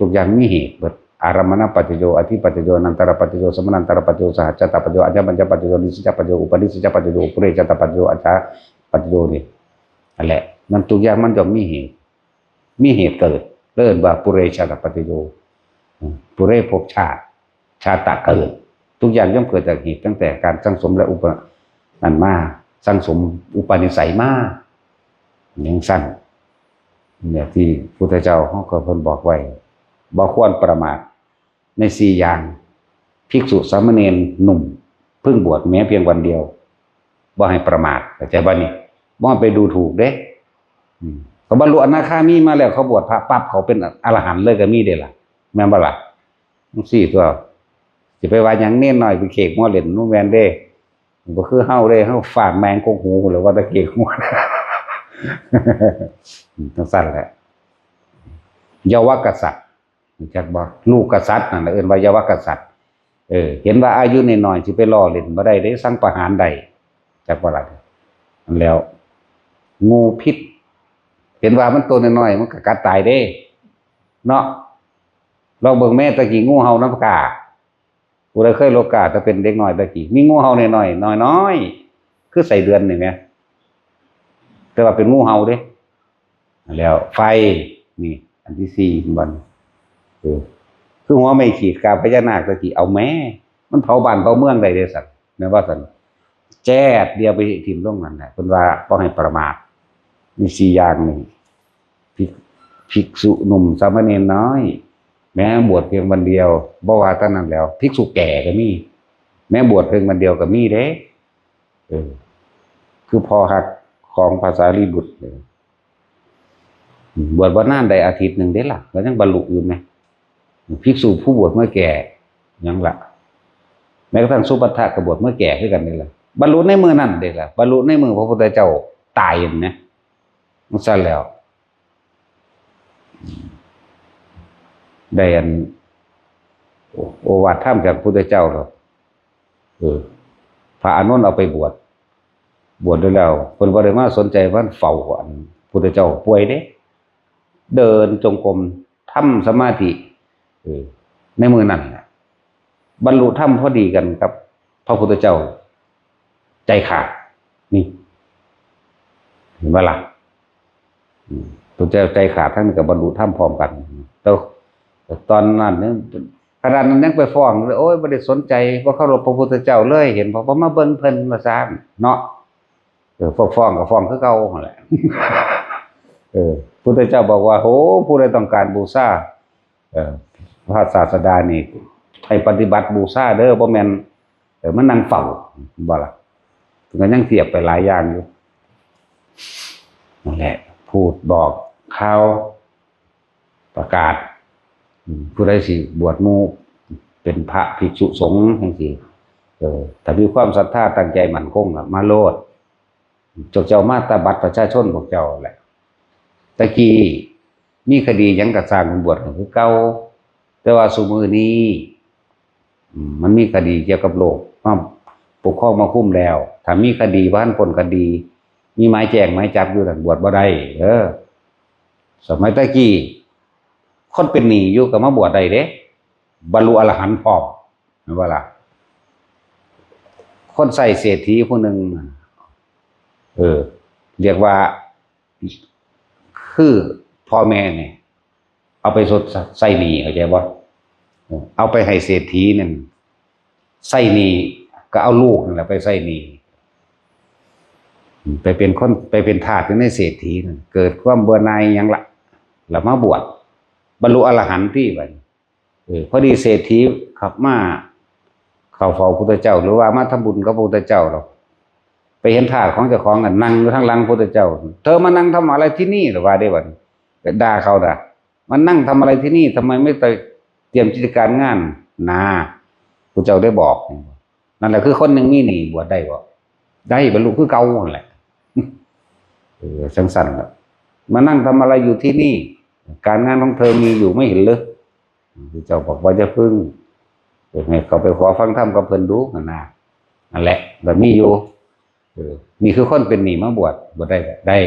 ทุกอย่างมีเหตุเบิด อารมณปัจจโย อธิปัจจโย อนันตรปัจจโย สมนันตรปัจจโย สหชาตปัจจโย อัญญมัญญปัจจโย นิสสยปัจจโย อุปนิสสยปัจจโย ปุเรชาตปัจจโย อัจฉาปัจจโย นี่ นั่นแหละ มันทุกอย่างมันย่อมมีเหตุ มีเหตุเกิด เอิ้นว่าปุเรชาตปัจจโย อืม ปุเรภพชาติ ชาตะเกิด ทุกอย่างย่อมเกิดจากเหตุ ตั้งแต่การสั่งสมและอุป นั่นมา สั่งสมอุปนิสัยมา จังซั่น เนี่ยที่พุทธเจ้าเฮาก็เพิ่นบอกไว้ บ่ควรประมาทในสี่อย่าง ภิกษุสามเณรหนุ่ม เพิ่งบวชแม้เพียงวันเดียว บ่ให้ประมาท เข้าใจบ่นี่ บ่ให้ไปดูถูกเด้ อืม เขาบรรลุอนาคามีมาแล้ว เขาบวชพระปั๊บ เขาเป็นอรหันต์เลยก็มีเด้ล่ะ แม่นบ่ล่ะ จังซี่ตั๊ว สิไปว่าหยังเณรน้อยไปเขกหัวเล่น บ่แม่นเด้ บ่คือเฮาเด้ เฮาฟาดแมงกกหูแล้วว่าแต่เขกหัว จังซั่นแหละ เยาวกษัตริย์ รู้จักบ่ ลูกกษัตริย์นั่นน่ะเอิ้นว่าเยาวกษัตริย์ เออ เห็นว่าอายุน้อยๆ สิไปล้อเล่นบ่ได้เด้ สั่งประหารได้ จักบ่ล่ะ นั่นแล้ว งูพิษ เห็นว่ามันตัวน้อยๆ มันก็กัดตายเด้ เนาะ ลองเบิ่งแม่ตะกี้งูเห่าน้ำกา ผู้ใดเคยโลกา แต่เป็นเด็กน้อยตะกี้ มีงูเห่าน้อยๆ น้อยๆ คือไส้เดือนนี่แหม แต่ว่าเป็นงูเห่าเด้ แล้วไฟ นี่ อันที่สี่ มัน เออ คือหัวไม้ขีดกาบพญานาคตะกี้ เอาแหม มันเผาบ้านเผาเมืองได้เด้ซั่น แม่นว่าซั่น แจ๊ดเดียวไปถิ่มลงนั่นแหละ เพิ่นว่าบ่ให้ประมาท มีสี่อย่างนี่ ภิก ภิกษุหนุ่มสามเณรน้อย แม้บวชเพียงวันเดียว บ่ว่าเท่านั้นแล้ว ภิกษุแก่ก็มี แม้บวชเพียงวันเดียวก็มีเด้ เออ คือพ่อฮักของพระสารีบุตร เออ บวชบ่นานได้อาทิตย์หนึ่งเด้ล่ะ ก็ยังบรรลุอยู่แหม ภิกษุผู้บวชเมื่อแก่ ยังล่ะ แม้กระทั่งสุภัททะก็บวชเมื่อแก่คือกันเด้ล่ะ บรรลุในมื้อนั้นเด้ล่ะ บรรลุในมื้อพระพุทธเจ้าตายนั่นแหม จังซั่นแล้ว ได้อัน โอ โอวาทธรรมจากพระพุทธเจ้าแล้ว เออ พระอานนท์เอาไปบวช บวชได้แล้ว เพิ่นบ่ได้มาสนใจ มันเฝ้าอันพุทธเจ้าป่วยเด้ เดินจงกรม ทำสมาธิ เออ ในมื้อนั้นน่ะ บรรลุธรรมพอดีกันกับพระพุทธเจ้า ใจขาด นี่ เห็นบ่ล่ะ อืม พุทธเจ้าใจขาด ทั้งนี้ก็บรรลุธรรมพร้อมกัน แต่ แต่ตอนนั้นเนี่ย ขนาดนั้นยังไปฟ้องเลย โอ้ย บ่ได้สนใจ บ่เคารพพระพุทธเจ้าเลย เห็นบ่ บ่มาเบิ่งเพิ่น ว่าซั่นเนาะ เออ พวกฟ้องก็ฟ้องคือเก่าหั่นแหละ เออ พุทธเจ้าบอกว่า โอ้ ผู้ใดต้องการบูชา เออ พระศาสดานี่ ให้ปฏิบัติบูชาเด้อ บ่แม่น เออ มานั่งเฝ้า บ่ล่ะ เพิ่นก็ยังเทียบไปหลายอย่างอยู่ นั่นแหละ พูดบอกข่าว ประกาศ อืม ผู้ใดสิบวชหมู่ เป็นพระภิกษุสงฆ์จังซี้ เออ ถ้ามีความศรัทธาตั้งใจมั่นคงล่ะ มาโลด พวกเจ้ามาตาบัตรประชาชนพวกเจ้าแหละ ตะกี้มีคดีหยังกะสร้างเป็นบวชกันคือเก่า แต่ว่าซุมื้อนี้ อืม มันมีคดีเกี่ยวกับโลกมาปกครองมาคุมแล้ว ถ้ามีคดีบ่ทันพ้นคดี มีหมายแจ้งหมายจับอยู่นั่นบวชบ่ได้ เออ สมัยตะกี้ คนเป็นหนี้อยู่ก็มาบวชได้เด้ บรรลุอรหันต์พร้อม แม่นบ่ล่ะ คนใช้เศรษฐีผู้หนึ่ง เออ เรียกว่า คือพ่อแม่เนี่ย เอาไปชดใช้หนี้ เข้าใจบ่ เอาไปให้เศรษฐีนั่น ใช้หนี้ ก็เอาลูกนั่นแหละไปใช้หนี้ ไปเป็นคน ไปเป็นทาสอยู่ในเศรษฐีนั่น เกิดความเบื่อหน่ายหยังละ แล้วมาบวช บรรลุอรหันต์ที่บัดนี้ เออ พอดีเศรษฐีขับมา เข้าเฝ้าพุทธเจ้า หรือว่ามาทำบุญกับพระพุทธเจ้าหรอก ไปเห็นทาสของเจ้าของกันนั่งอยู่ทางหลังพุทธเจ้า "เธอมานั่งทำอะไรที่นี่" หรือว่าได้บัดนี้ ไปด่าเขาด่า "มานั่งทำอะไรที่นี่ ทำไมไม่ไปเตรียมกิจการงาน" นะ พุทธเจ้าได้บอก นั่นแหละคือคนหนึ่งมีหนี้บวชได้บ่ ได้ บรรลุคือเก่านั่นแหละ เออ จั่งซั่นล่ะ "มานั่งทำอะไรอยู่ที่นี่ การงานของเธอมีอยู่ไม่เห็นหรือ" พุทธเจ้าบอกว่าอย่าพึ่ง เออ ให้เขาไปขอฟังธรรมกับเพิ่นดูหั่นนะ นั่นแหละ แบบนี้อยู่ เออ นี่คือคนเป็นหนี้มาบวช บวชได้ ได้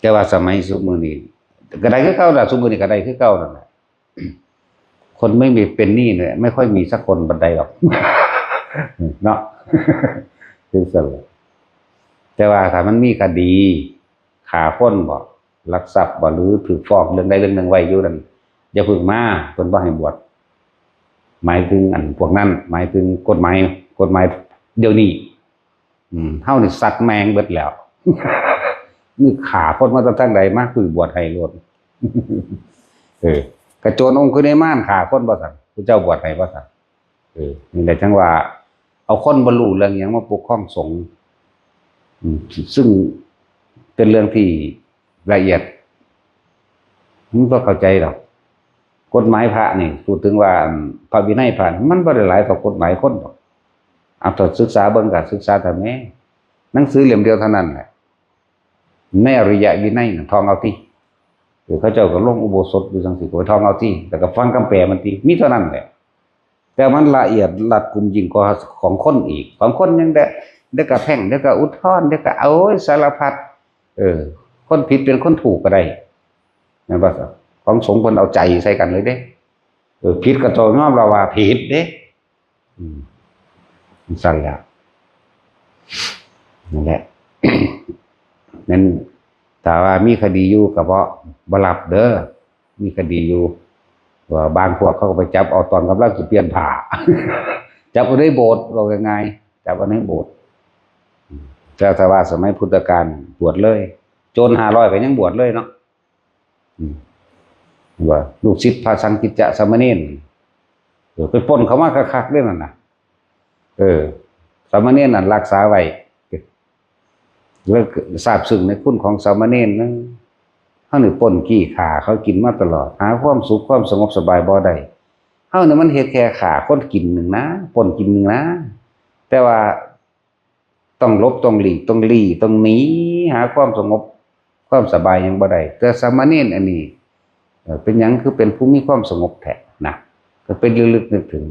แต่ว่าสมัยซุมื้อนี้ ก็ได้คือเก่าล่ะ ซุมื้อนี้ก็ได้คือเก่านั่นแหละ คนไม่มีเป็นหนี้เนี่ย ไม่ค่อยมีสักคนปานใดหรอก เนาะ คือซั่นล่ะ แต่ว่าถ้ามันมีคดี ฆ่าคนบ่ ลักทรัพย์บ่ หรือถูกฟ้องเรื่องใดเรื่องหนึ่งไว้อยู่นั่น อย่าเพิ่งมา เพิ่นบ่ให้บวช หมายถึงอันพวกนั้น หมายถึงกฎหมาย กฎหมายเดี๋ยวนี้ อืม เฮานี่สัตว์แมงเบิดแล้ว นี่ฆ่าคนมาตั้งทางใดมา คือบวชให้โลด เออ กระโจนองคุลิมานฆ่าคนบ่ซั่น พุทธเจ้าบวชให้บ่ซั่น เออ นี่แหละจั่งว่า เอาคนบ่รู้เรื่องหยังมาปกครองสงฆ์ อืม ซึ่งเป็นเรื่องที่ละเอียด มันบ่เข้าใจดอก กฎหมายพระนี่ พูดถึงว่า อืม พระวินัยพระนี่ มันบ่ได้หลายต่อกฎหมายคนดอก เอา ถ้าศึกษาเบิ่งก็ศึกษาแต่แม่ หนังสือเล่มเดียวเท่านั้นแหละ ในอริยวินัยน่ะ ท่องเอาติ เออ เขาเจ้าก็ลงอุโบสถอยู่จั่งซี้ ก็ไปท่องเอาติ แล้วก็ฟังคำแปลมันติ มีเท่านั้นแหละ แต่มันละเอียดรัดกุมยิ่งกว่าของคนอีก ของคนยังได้ เดี๋ยวก็แพ่ง เดี๋ยวก็อุทธรณ์ เดี๋ยวก็ โอ้ย สารพัด เออ คนผิดเป็นคนถูกก็ได้ แม่นบ่ ของสงฆ์เพิ่นเอาใจใส่กันเลยเด้ เออ ผิดก็ต้องยอมรับว่าผิดเด้ อืม จั่งซั่นแหละ นั่นแหละ นั้น ถ้าว่ามีคดีอยู่ก็บ่ บ่รับเด้อ มีคดีอยู่ ว่าบางพวกเขาก็ไปจับเอาตอนกำลังสิเปลี่ยนผ้า จับเอาในโบสถ์ เว้าง่ายๆ จับเอาในโบสถ์ แต่ถ้าว่าสมัยพุทธกาลบวชเลย โจรห้าร้อยก็ยังบวชเลยเนาะ อืม ว่าลูกศิษย์พระสังกิจจะสามเณร เออ ไปปล้นเขามาคักๆเด้นั่นน่ะ เออ สามเณรนั่นรักษาไว้ แล้วทราบซึ้งในคุณของสามเณรนะ เฮานี่ปล้นจี้ฆ่าเขากินมาตลอด หาความสุขความสงบสบายบ่ได้ เฮานี่มันเฮ็ดแค่ฆ่าคนกินหนึ่งนะ ปล้นกินหนึ่งนะ แต่ว่าต้องหลบ ต้องหลีก ต้องลี้ ต้องหนี หาความสงบ ความสบายหยังบ่ได้ แต่สามเณรอันนี้ เอ่อ เป็นหยังคือเป็นผู้มีความสงบแท้นะ ก็เป็นลึกๆนึกถึง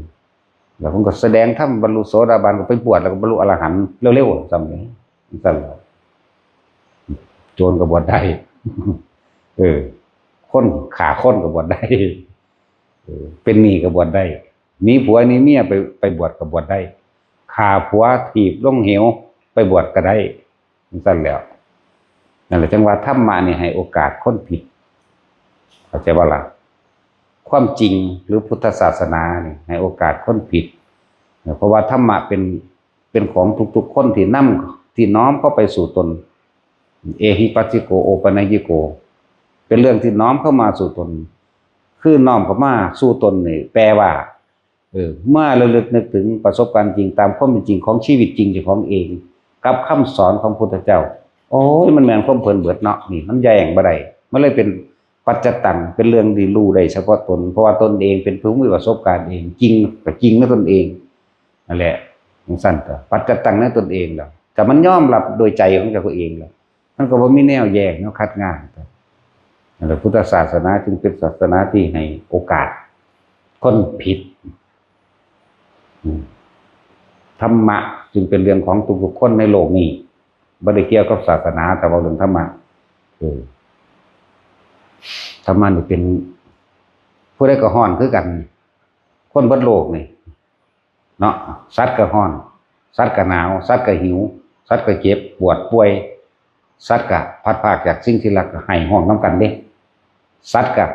แล้วผมก็แสดงธรรมบรรลุโสดาบัน ก็ไปบวชแล้วก็บรรลุอรหันต์เร็วๆ ซ้ำนี่ จั่งซั่นแหละ โจรก็บวชได้ เออ คนฆ่าคนก็บวชได้ เออ เป็นหนี้ก็บวชได้ หนีผัวหนีเมียไป ไปบวชก็บวชได้ ฆ่าผัวถีบลงเหวไปบวชก็ได้ จั่งซั่นแหล้ว นั่นแหละจั่งว่าธรรมะนี่ให้โอกาสคนผิด เข้าใจบ่ล่ะ ความจริงหรือพุทธศาสนานี่ให้โอกาสคนผิด เพราะว่าธรรมะเป็น เป็นของทุกๆคนที่นำ ที่น้อมเข้าไปสู่ตน เอหิปัสสิโก โอปัญญิโก เป็นเรื่องที่น้อมเข้ามาสู่ตน คือน้อมเข้ามาสู่ตนนี่ แปลว่า เออ เมื่อระลึกนึกถึงประสบการณ์จริงตามความเป็นจริงของชีวิตจริงเจ้าของเอง กับคำสอนของพุทธเจ้า โอ้ย มันแม่นความเพิ่นเบิดเนาะ นี่มันแย้งบ่ได้ มันเลยเป็นปัจจตัง เป็นเรื่องที่รู้ได้เฉพาะตน เพราะว่าตนเองเป็นผู้มีประสบการณ์เอง จริงก็จริงในตนเอง นั่นแหละ จั่งซั่นก็ปัจจตังในตนเองแล้ว แต่มันยอมรับโดยใจของเจ้าของเองแล้ว มันก็บ่มีแนวแยกแนวคัดงานกันนั่นแหละ พุทธศาสนาจึงเป็นศาสนาที่ให้โอกาสคนผิด อืม ธรรมะจึงเป็นเรื่องของทุกๆคนในโลกนี้ บ่ได้เกี่ยวกับศาสนา แต่ว่าเรื่องธรรมะ เออ ธรรมะนี่เป็น ผู้ใดก็ฮ้อนคือกัน คนเบิดโลกนี่ เนาะ สัตว์ก็ฮ้อน สัตว์ก็หนาว สัตว์ก็หิว สัตว์ก็เจ็บปวดป่วย สัตว์ก็พลัดพรากจากสิ่งที่รัก ก็ไห้ฮ้องนำกันเด้ สัตว์ก็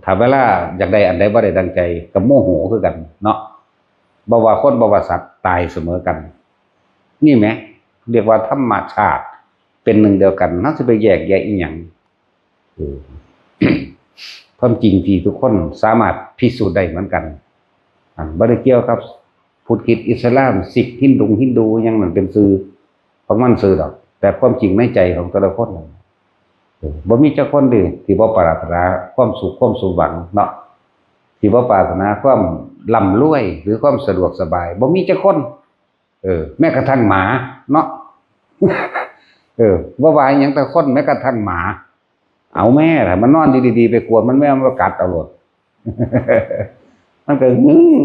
ถ้าเวลาอยากได้อันใดบ่ได้ดังใจ ก็โมโหคือกันเนาะ บ่ว่าคนบ่ว่าสัตว์ตายเสมอกัน นี่แหม เรียกว่าธรรมชาติเป็นหนึ่งเดียวกัน เฮาสิไปแยกแยะอีหยัง เออ ความจริงที่ทุกคนสามารถพิสูจน์ได้เหมือนกัน อันบ่ได้เกี่ยวกับพุทธคริสต์อิสลาม ซิก ฮินดู ฮินดู หยังนั่นเป็นชื่อของมันซื่อดอก แต่ความจริงในใจของแต่ละคนนั่น เออ บ่มีจักคนเด้ที่บ่ปรารถนาความสุขความสมหวังเนาะ ที่บ่ปรารถนาความร่ำรวยหรือความสะดวกสบาย บ่มีจักคน เออ แม้กระทั่งหมาเนาะ เออ บ่ว่าหยังแต่คน แม้กระทั่งหมา เอาแม่ล่ะ มันนอนอยู่ดีๆ ไปกวนมัน แม่มันก็กัดเอาโลด มันก็ อืม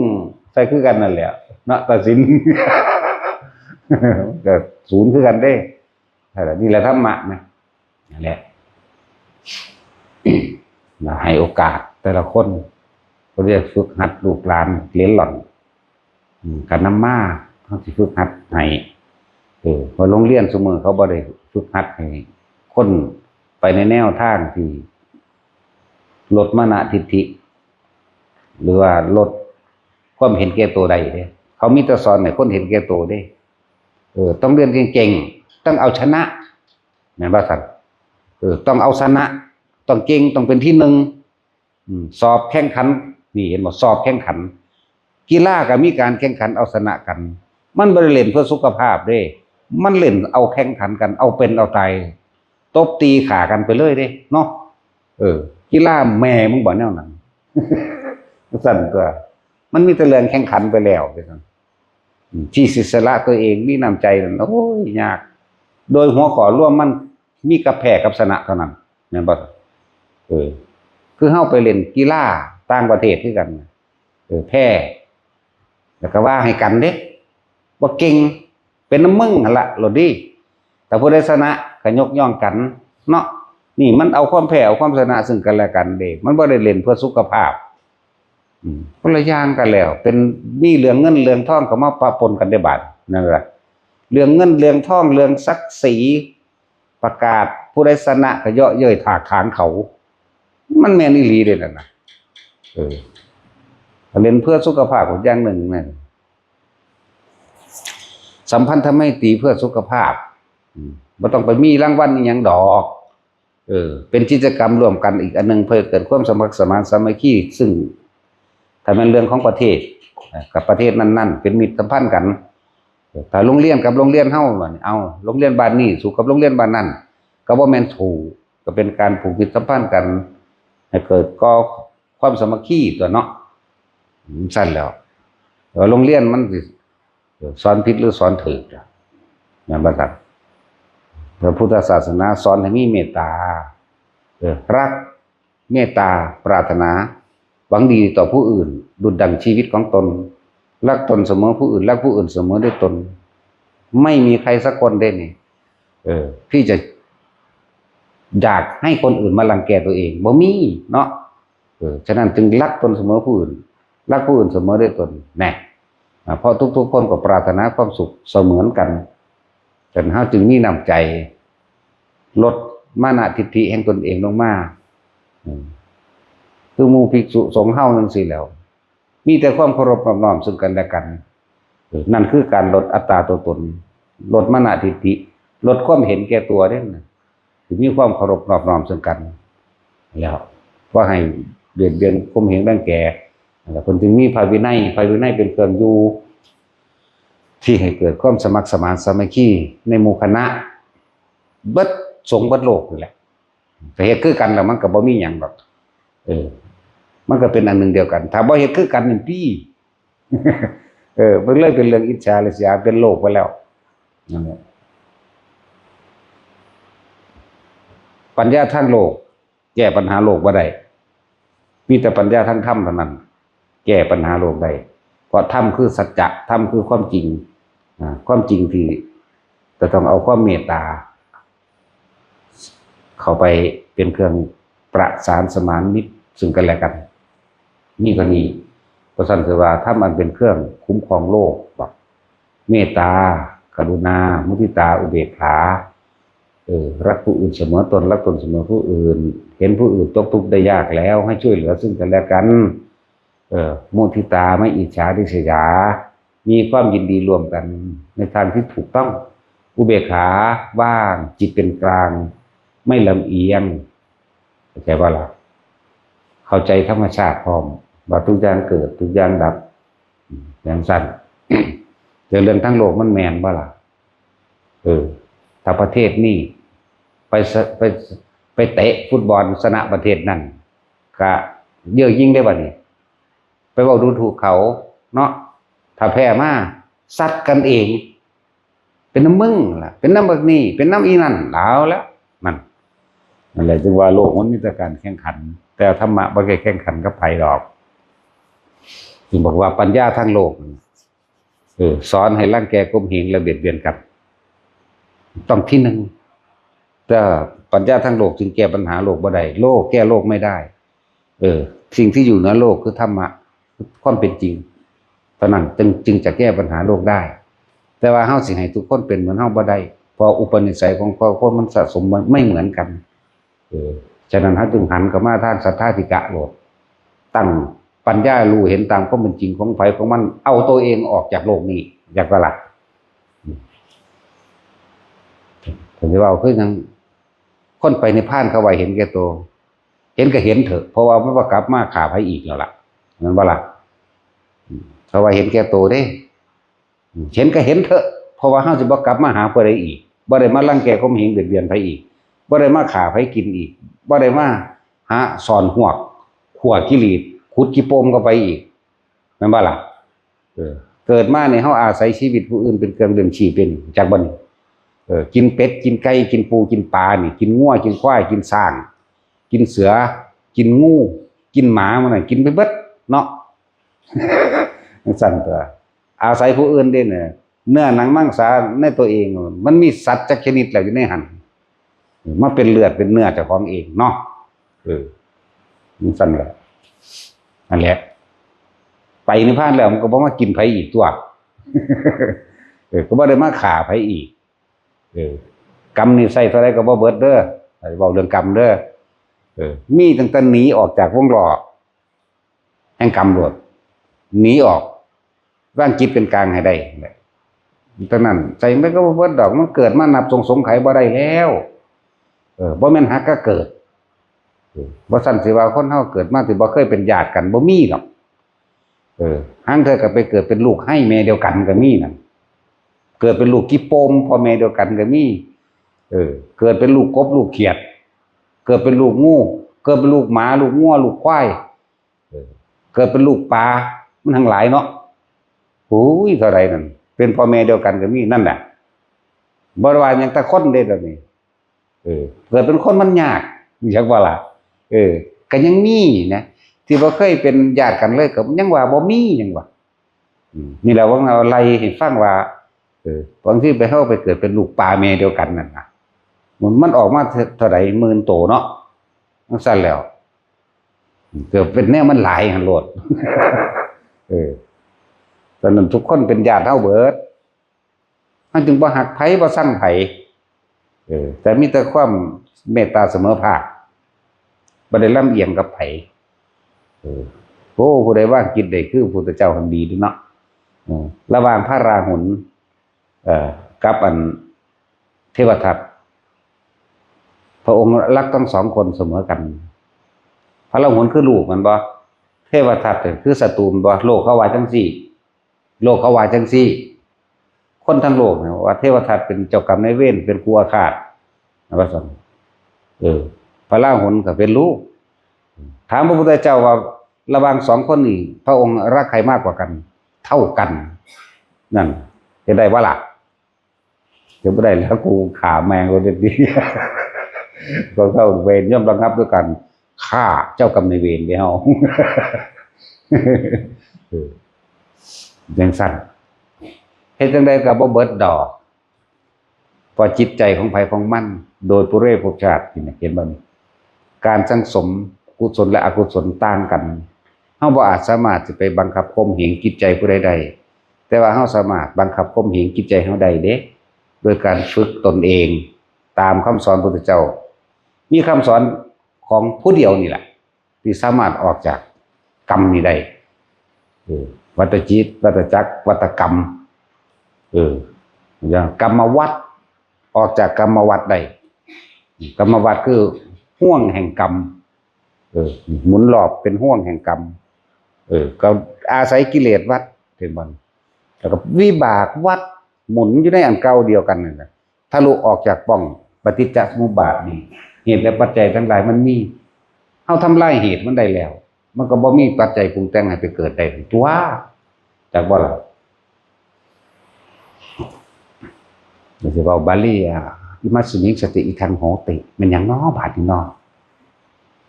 ใส่คือกันนั่นแหละเนาะ ตัดสิน ก็ศูนย์คือกันเด้ นั่นแหละ นี่แหละธรรมะนะ นั่นแหละ นะ ให้โอกาสแต่ละคน ก็เรียกฝึกหัดลูกหลานเหลนหล่อน อืม ก็นำมา เฮาสิฝึกหัดให้ เออ เพราะโรงเรียนซุมื้อเขาบ่ได้ฝึกหัดให้คนไปในแนวทางที่ลดมานะทิฐิ หรือว่าลดความเห็นแก่ตัวได้เด้ เขามีแต่สอนให้คนเห็นแก่ตัวเด้ เออ ต้องเรียนเก่งๆ ต้องเอาชนะ แม่นบ่ซั่น เออ ต้องเอาชนะ ต้องเก่ง ต้องเป็นที่หนึ่ง อืม สอบแข่งขัน นี่เห็นบ่ สอบแข่งขัน กีฬาก็มีการแข่งขันเอาชนะกัน มันบ่ได้เล่นเพื่อสุขภาพเด้ มันเล่นเอาแข่งขันกัน เอาเป็นเอาตาย ตบตีฆ่ากันไปเลยเด้เนาะ เออ กีฬาแม่มึงบ่แนวนั้น ซั่นตัว มันมีแต่เรื่องแข่งขันไปแล้ว อืม ที่สิสละตัวเอง มีน้ำใจนั่น โอ้ย ยาก โดยหัวข้อรวมมันมีกับแพ้กับชนะเท่านั้น แม่นบ่ เออ คือเฮาไปเล่นกีฬาต่างประเทศคือกัน เออ แพ้ แล้วก็ว่าให้กันเด้ บ่เก่ง เป็นนำมึงหั่นละ โลดดี แต่ผู้ใดชนะก็ยกย่องกัน เนาะ นี่มันเอาความแพ้เอาความชนะซึ่งกันและกันเด้ มันบ่ได้เล่นเพื่อสุขภาพ อืม คนละอย่างกันแล้ว เป็น มีเรื่องเงินเรื่องทองเข้ามาปะปนกันได้บาด นั่นล่ะ เรื่องเงินเรื่องทอง เรื่องศักดิ์ศรี ประกาศผู้ใดชนะก็เยาะเย้ยถากถางเขา มันแม่นอีหลีเด้นั่นน่ะ เออ เล่นเพื่อสุขภาพก็อย่างหนึ่งนั่น สัมพันธไมตรีเพื่อสุขภาพ อืม บ่ต้องไปมีรางวัลอีหยังดอก เออ เป็นกิจกรรมร่วมกันอีกอันหนึ่ง เพื่อเกิดความสมัครสมานสามัคคี ซึ่งถ้าแม่นเรื่องของประเทศ เอ่อ กับประเทศนั้นๆ เป็นมิตรสัมพันธ์กัน เออ ถ้าโรงเรียนกับโรงเรียนเฮาบัดนี้ เอา โรงเรียนบ้านนี้สู้กับโรงเรียนบ้านนั้น ก็บ่แม่นสู้ ก็เป็นการผูกมิตรสัมพันธ์กัน ให้เกิดก่อความสามัคคีตัวเนาะ อืม ซั่นแล้ว เออ โรงเรียนมันสิ เออ สอนผิดหรือสอนถูกล่ะ แม่นบ่ครับ พระพุทธศาสนาสอนให้มีเมตตา เออ รัก เมตตา ปรารถนา หวังดีต่อผู้อื่น ดุจดังชีวิตของตน รักตนเสมอผู้อื่น รักผู้อื่นเสมอด้วยตน ไม่มีใครสักคนได้นี่ เออ ที่จะอยากให้คนอื่นมารังแกตัวเอง บ่มีเนาะ เออ ฉะนั้นจึงรักตนเสมอผู้อื่น รักผู้อื่นเสมอด้วยตน แน่ อ่า เพราะทุกๆคนก็ปรารถนาความสุขเสมือนกัน ฉะนั้นเฮาจึงมีน้ำใจ ลดมานะทิฐิแห่งตนเองลงมา อืม คือหมู่ภิกษุสงฆ์เฮาจั่งซี้แหล้ว มีแต่ความเคารพนอบน้อมซึ่งกันและกัน เออ นั่นคือการลดอัตตาตัวตน ลดมานะทิฐิ ลดความเห็นแก่ตัวเด้นะ สิมีความเคารพนอบน้อมซึ่งกัน แล้ว บ่ให้เบียดเบียนข่มเหงรังแก แล้วเพิ่นจึงมีพระวินัย พระวินัยเป็นเครื่องอยู่ ที่ให้เกิดความสมัครสมานสามัคคีในหมู่คณะ เบิดสงฆ์เบิดโลกนี่แหละ ก็เฮ็ดคือกันแล้วมันก็บ่มีหยังดอก เออ มันก็เป็นอันหนึ่งเดียวกัน ถ้าบ่เฮ็ดคือกันนี่ตี้ เออ มันเลยเป็นเรื่องอิจฉาริษยา เป็นโลกไปแล้ว นั่นแหละ ปัญญาทางโลก แก้ปัญหาโลกบ่ได้ มีแต่ปัญญาทางธรรมเท่านั้น แก้ปัญหาโลกได้ เพราะธรรมคือสัจจะ ธรรมคือความจริง อ่า ความจริงที่จะต้องเอาความเมตตา เข้าไปเป็นเครื่องประสานสมานมิตรซึ่งกันและกัน นี่ก็นี่ เพราะฉะนั้นคือว่าธรรมอันเป็นเครื่องคุ้มครองโลก บอก เมตตา กรุณา มุทิตา อุเบกขา เออ รักผู้อื่นเสมอตน รักตนเสมอผู้อื่น เห็นผู้อื่นตกทุกข์ได้ยากแล้ว ให้ช่วยเหลือซึ่งกันและกัน เออ มุทิตา ไม่อิจฉาริษยา มีความยินดีร่วมกัน ในทางที่ถูกต้อง อุเบกขา ว่าง จิตเป็นกลาง ไม่ลำเอียง เข้าใจว่าล่ะ เข้าใจธรรมชาติพร้อม ว่าทุกอย่างเกิด ทุกอย่างดับ อย่างสั้น แต่เรื่องทั้งโลกมันแม่นบ่ล่ะ เออ ถ้าประเทศนี้ ไปสะ ไป ไปเตะฟุตบอลชนะประเทศนั้น ก็เย่อหยิ่งได้บัดนี้ ไปเว้าดูถูกเขาเนาะ ถ้าแพ้มา ซัดกันเอง เป็นน้ำมึงล่ะ เป็นน้ำบักนี่ เป็นน้ำอีนั่น เอาแล้ว นั่น นั่นแหละจึงว่าโลกมันมีแต่การแข่งขัน แต่ธรรมะบ่ได้แข่งขันกับไผดอก จึงบอกว่าปัญญาทางโลก เออ สอนให้รังแกข่มเหงและเบียดเบียนกัน ต้องที่หนึ่ง แต่ปัญญาทางโลกจึงแก้ปัญหาโลกบ่ได้ โลกแก้โลกไม่ได้ เออ สิ่งที่อยู่เหนือโลกคือธรรมะ คือความเป็นจริง เท่านั้นจึง จึงจะแก้ปัญหาโลกได้ แต่ว่าเฮาสิให้ทุกคนเป็นเหมือนเฮาบ่ได้ เพราะอุปนิสัยของคนมันสะสมไม่เหมือนกัน เออ ฉะนั้นเฮาจึงหันเข้ามาทางสัทธาธิกะโลด ตั้งปัญญารู้เห็นตามความเป็นจริงของไผของมัน เอาตัวเองออกจากโลกนี้ อยากว่าล่ะ อืม ผมจะว่าคือหยัง คนไปนิพพานเขาว่าเห็นแก่ตัว เห็นก็เห็นเถอะ เพราะว่ามันบ่กลับมาฆ่าไผอีกแล้วล่ะ แม่นบ่ล่ะ อืม เขาว่าเห็นแก่ตัวเด้ อืม เห็นก็เห็นเถอะ เพราะว่าเฮาสิบ่กลับมาหาผู้ใดอีก บ่ได้มารังแกข่มเหงเบียดเบียนไผอีก บ่ได้มาฆ่าไผกินอีก บ่ได้มาหาซ่อนฮวก ขั่วขี้หลีด ขุดขี้โปมเข้าไปอีก แม่นบ่ล่ะ เออ เกิดมานี่เฮาอาศัยชีวิตผู้อื่นเป็นเครื่องเลี้ยงชีพเด้นี่ จักบ่นี่ เออ กินเป็ด กินไก่ กินปู กินปลานี่ กินงัว กินควาย กินช้าง กินเสือ กินงู กินหมา มันน่ะ กินไปเบิดเนาะ จั่งซั้นตั๊ว อาศัยผู้อื่นเด้เนี่ย เนื้อหนังมังสาในตัวเอง มันมีสัตว์จักชนิดแล้วอยู่ในหั่น มาเป็นเลือดเป็นเนื้อเจ้าของเองเนาะ เออ จั่งซั้นแหละ นั่นแหละ ไปนิพพานแล้วมันก็บ่มากินไผอีกตั๊ว เออ ก็บ่ได้มาฆ่าไผอีก เออ กรรมนี่ใช้เท่าใดก็บ่เบิดเด้อ เว้าเรื่องกรรมเด้อ เออ มีตั้งแต่หนีออกจากวงล้อแห่งกรรมโลด หนีออก วางจิตเป็นกลางให้ได้แหละ เท่านั้น ใช้มันก็บ่เบิดดอก มันเกิดมานับสงสงไขบ่ได้แล้ว เออ บ่แม่นหากะเกิด เออ บ่ซั้นสิว่าคนเฮาเกิดมาสิบ่เคยเป็นญาติกัน บ่มีดอก เออ ห่างเทื่อก็ไปเกิดเป็นลูกไฮ่แม่เดียวกันก็มีนั่น เกิดเป็นลูกขี้โปมพ่อแม่เดียวกันก็มี เออ เกิดเป็นลูกกบลูกเขียด เกิดเป็นลูกงู เกิดเป็นลูกหมา ลูกงัว ลูกควาย เออ เกิดเป็นลูกปลา มันทั้งหลายเนาะ โอ้ย เท่าใดนั่น เป็นพ่อแม่เดียวกันก็มี นั่นแหละ บ่ได้ว่าหยังแต่คนเด้ แบบนี้ เออ เกิดเป็นคนมันยาก จักว่าล่ะ เออ ก็ยังมีนะ ที่บ่เคยเป็นญาติกันเลย ก็ยังว่าบ่มี ยังว่า อืม นี่แหละว่าเอาไล่ให้ฟังว่า เออ บางทีไป เฮาไปเกิดเป็นลูกปลาแม่เดียวกันนั่นน่ะ มัน มันออกมาเท่า เท่าใด หมื่นโตเนาะ จั่งซั้นแล้ว เกิดเป็นแนวมันหลายหั่นโลด เออ ตอนนั้นทุกคนเป็นญาติเฮาเบิด เฮาจึงบ่ฮักไผ บ่ซังไผ เออ แต่มีแต่ความเมตตาเสมอภาค บ่ได้ลำเอียงกับไผ เออ โอ้ ผู้ใดวางจิตได้คือพระพุทธเจ้าหั่นดีเด้เนาะ เออ ระหว่างพระราหุล เอ่อ กับอันเทวทัต พระองค์รักทั้งสองคนเสมอกัน พระราหุลคือลูกแม่นบ่ เทวทัตเนี่ยคือศัตรูแม่นบ่ โลกเขาว่าจั่งซี้ โลกเขาว่าจั่งซี้ คนทั้งโลกเนี่ยว่าเทวทัตเป็นเจ้ากรรมนายเวร เป็นครูอาฆาต ว่าซั่น เออ พระราหุลก็เป็นลูก ถามพระพุทธเจ้าว่าระหว่างสองคนนี้ พระองค์รักใครมากกว่ากัน เท่ากัน นั่น เฮ็ดได้บ่ล่ะ เฮ็ดบ่ได้แล้ว กูฆ่าแม่งเลยเด้อ ก็เข้าเวรย่อมระงับด้วยการฆ่าเจ้ากรรมนายเวรเด้เฮา เออ จังซั่น เฮ็ดจั่งใดก็บ่เบิดดอก เพราะจิตใจของไผของมัน โดยปุเรภพชาตินี่นะ เห็นบ่นี่ การสั่งสมกุศลและอกุศลต่างกัน เฮาบ่อาจสามารถสิไปบังคับข่มเหงจิตใจผู้ใดได้ แต่ว่าเฮาสามารถบังคับข่มเหงจิตใจเฮาได้เด้ โดยการฝึกตนเอง ตามคำสอนพระพุทธเจ้า มีคำสอนของผู้เดียวนี่แหละ ที่สามารถออกจากกรรมนี้ได้ เออ วัฏจิต วัฏจักร วัฏกรรม เออ อย่างกรรมวัฏ ออกจากกรรมวัฏได้ กรรมวัฏคือห่วงแห่งกรรม เออ หมุนรอบเป็นห่วงแห่งกรรม เออ ก็อาศัยกิเลสวัฏ เห็นบ่ แล้วก็วิบากวัฏ หมุนอยู่ในอันเก่าเดียวกันนั่นแหละ ทะลุออกจากป่องปฏิจจสมุปบาทนี่ เหตุและปัจจัยทั้งหลายมันมี เฮาทำลายเหตุมันได้แล้ว มันก็บ่มีปัจจัยปรุงแต่งให้ไปเกิดได้ตัว จักบ่ล่ะ เดี๋ยวสิเว้าบาลีอ่ะ อิมัสมิงสติอิทังโหติ แม่นหยังน้อบาดนี้น้อ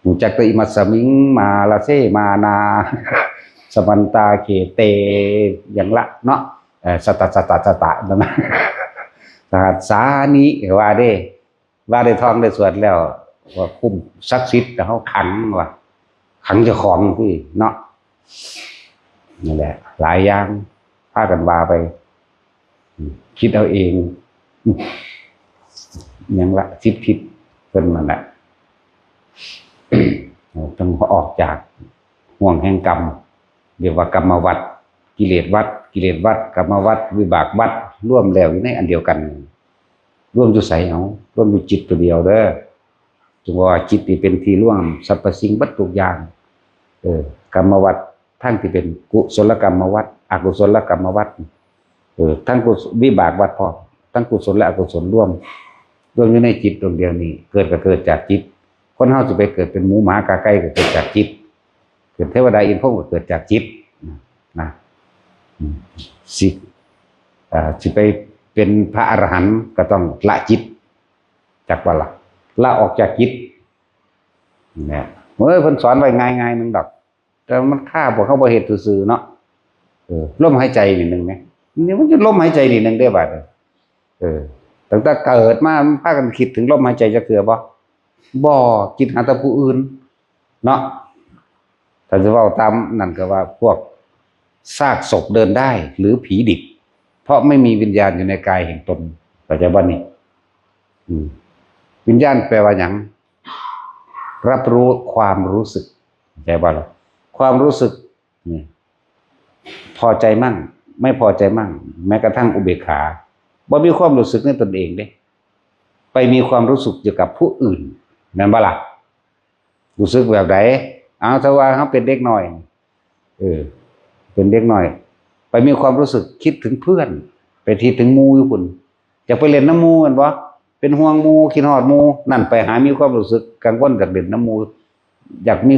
รู้จักแต่อิมัสมิงมาลาเซมานา สมันตาเขเต อย่างละเนาะ เอ่อ สตะ สตะ สตะ นั่นนะ สหัสสานิ ว่าเด้ ว่าได้ท่องได้สวดแล้ว ว่าคุ้มศักดิ์สิทธิ์ แต่เฮาขัง ว่า ขังเจ้าของที่เนาะ นั่นแหละ หลายอย่าง พากันว่าไป คิดเอาเอง หยังละ สิบทิศ เพิ่นนั่นแหละ ต้องออกจากห่วงแห่งกรรม เรียกว่ากรรมวัฏ กิเลสวัฏ กิเลสวัฏ กรรมวัฏ วิบากวัฏ รวมแล้วอยู่ในอันเดียวกัน รวมอยู่ไส เอา รวมอยู่จิตตัวเดียวเด้อ จึงว่าจิตนี่เป็นที่รวมสรรพสิ่งเบิดทุกอย่าง เออ กรรมวัฏ ทั้งที่เป็นกุศลกรรมวัฏ อกุศลกรรมวัฏ เออ ทั้งกุศ- วิบากวัฏพร้อม ทั้งกุศลและอกุศลรวม รวมอยู่ในจิตดวงเดียวนี้ เกิดก็เกิดจากจิต คนเฮาสิไปเกิดเป็นหมูหมากาไก่ก็เกิดจากจิต เกิดเทวดาอินทร์พรหมก็เกิดจากจิต นะ อืม สิ- อ่า สิไปเป็นพระอรหันต์ก็ต้องละจิต จักบ่ล่ะ ละออกจากจิต เนี่ย เฮ้ย เพิ่นสอนไว้ง่ายๆหนึ่งดอก แต่มันคาพวกเฮาบ่เฮ็ดซื่อๆเนาะ เออ ลมหายใจนี่หนึ่งเนี่ย นี่มันจะลมหายใจนี่หนึ่งได้บาดนี้ เออ ตั้งแต่เกิดมามันพากันคิดถึงลมหายใจจักเทื่อบ่ บ่ คิดหาแต่ผู้อื่น เนาะ ถ้าจะเว้าตามนั่นก็ว่าพวกซากศพเดินได้ หรือผีดิบ เพราะไม่มีวิญญาณอยู่ในกายแห่งตน เข้าใจบ่นี่ อืม วิญญาณแปลว่าหยัง รับรู้ความรู้สึก เข้าใจบ่ล่ะ ความรู้สึกนี่ พอใจมั่ง ไม่พอใจมั่ง แม้กระทั่งอุเบกขา บ่มีความรู้สึกในตนเองเด้ ไปมีความรู้สึกอยู่กับผู้อื่น แม่นบ่ล่ะ รู้สึกแบบใด เอา ถ้าว่าเฮาเป็นเด็กน้อย เออ เป็นเด็กน้อย ไปมีความรู้สึกคิดถึงเพื่อน ไปคิดถึงหมู่อยู่พุ้น อยากไปเล่นนำหมู่แม่นบ่ เป็นห่วงหมู่ คิดฮอดหมู่ นั่นไปหามีความรู้สึกกังวลอยากเล่นนำหมู่ อยากมี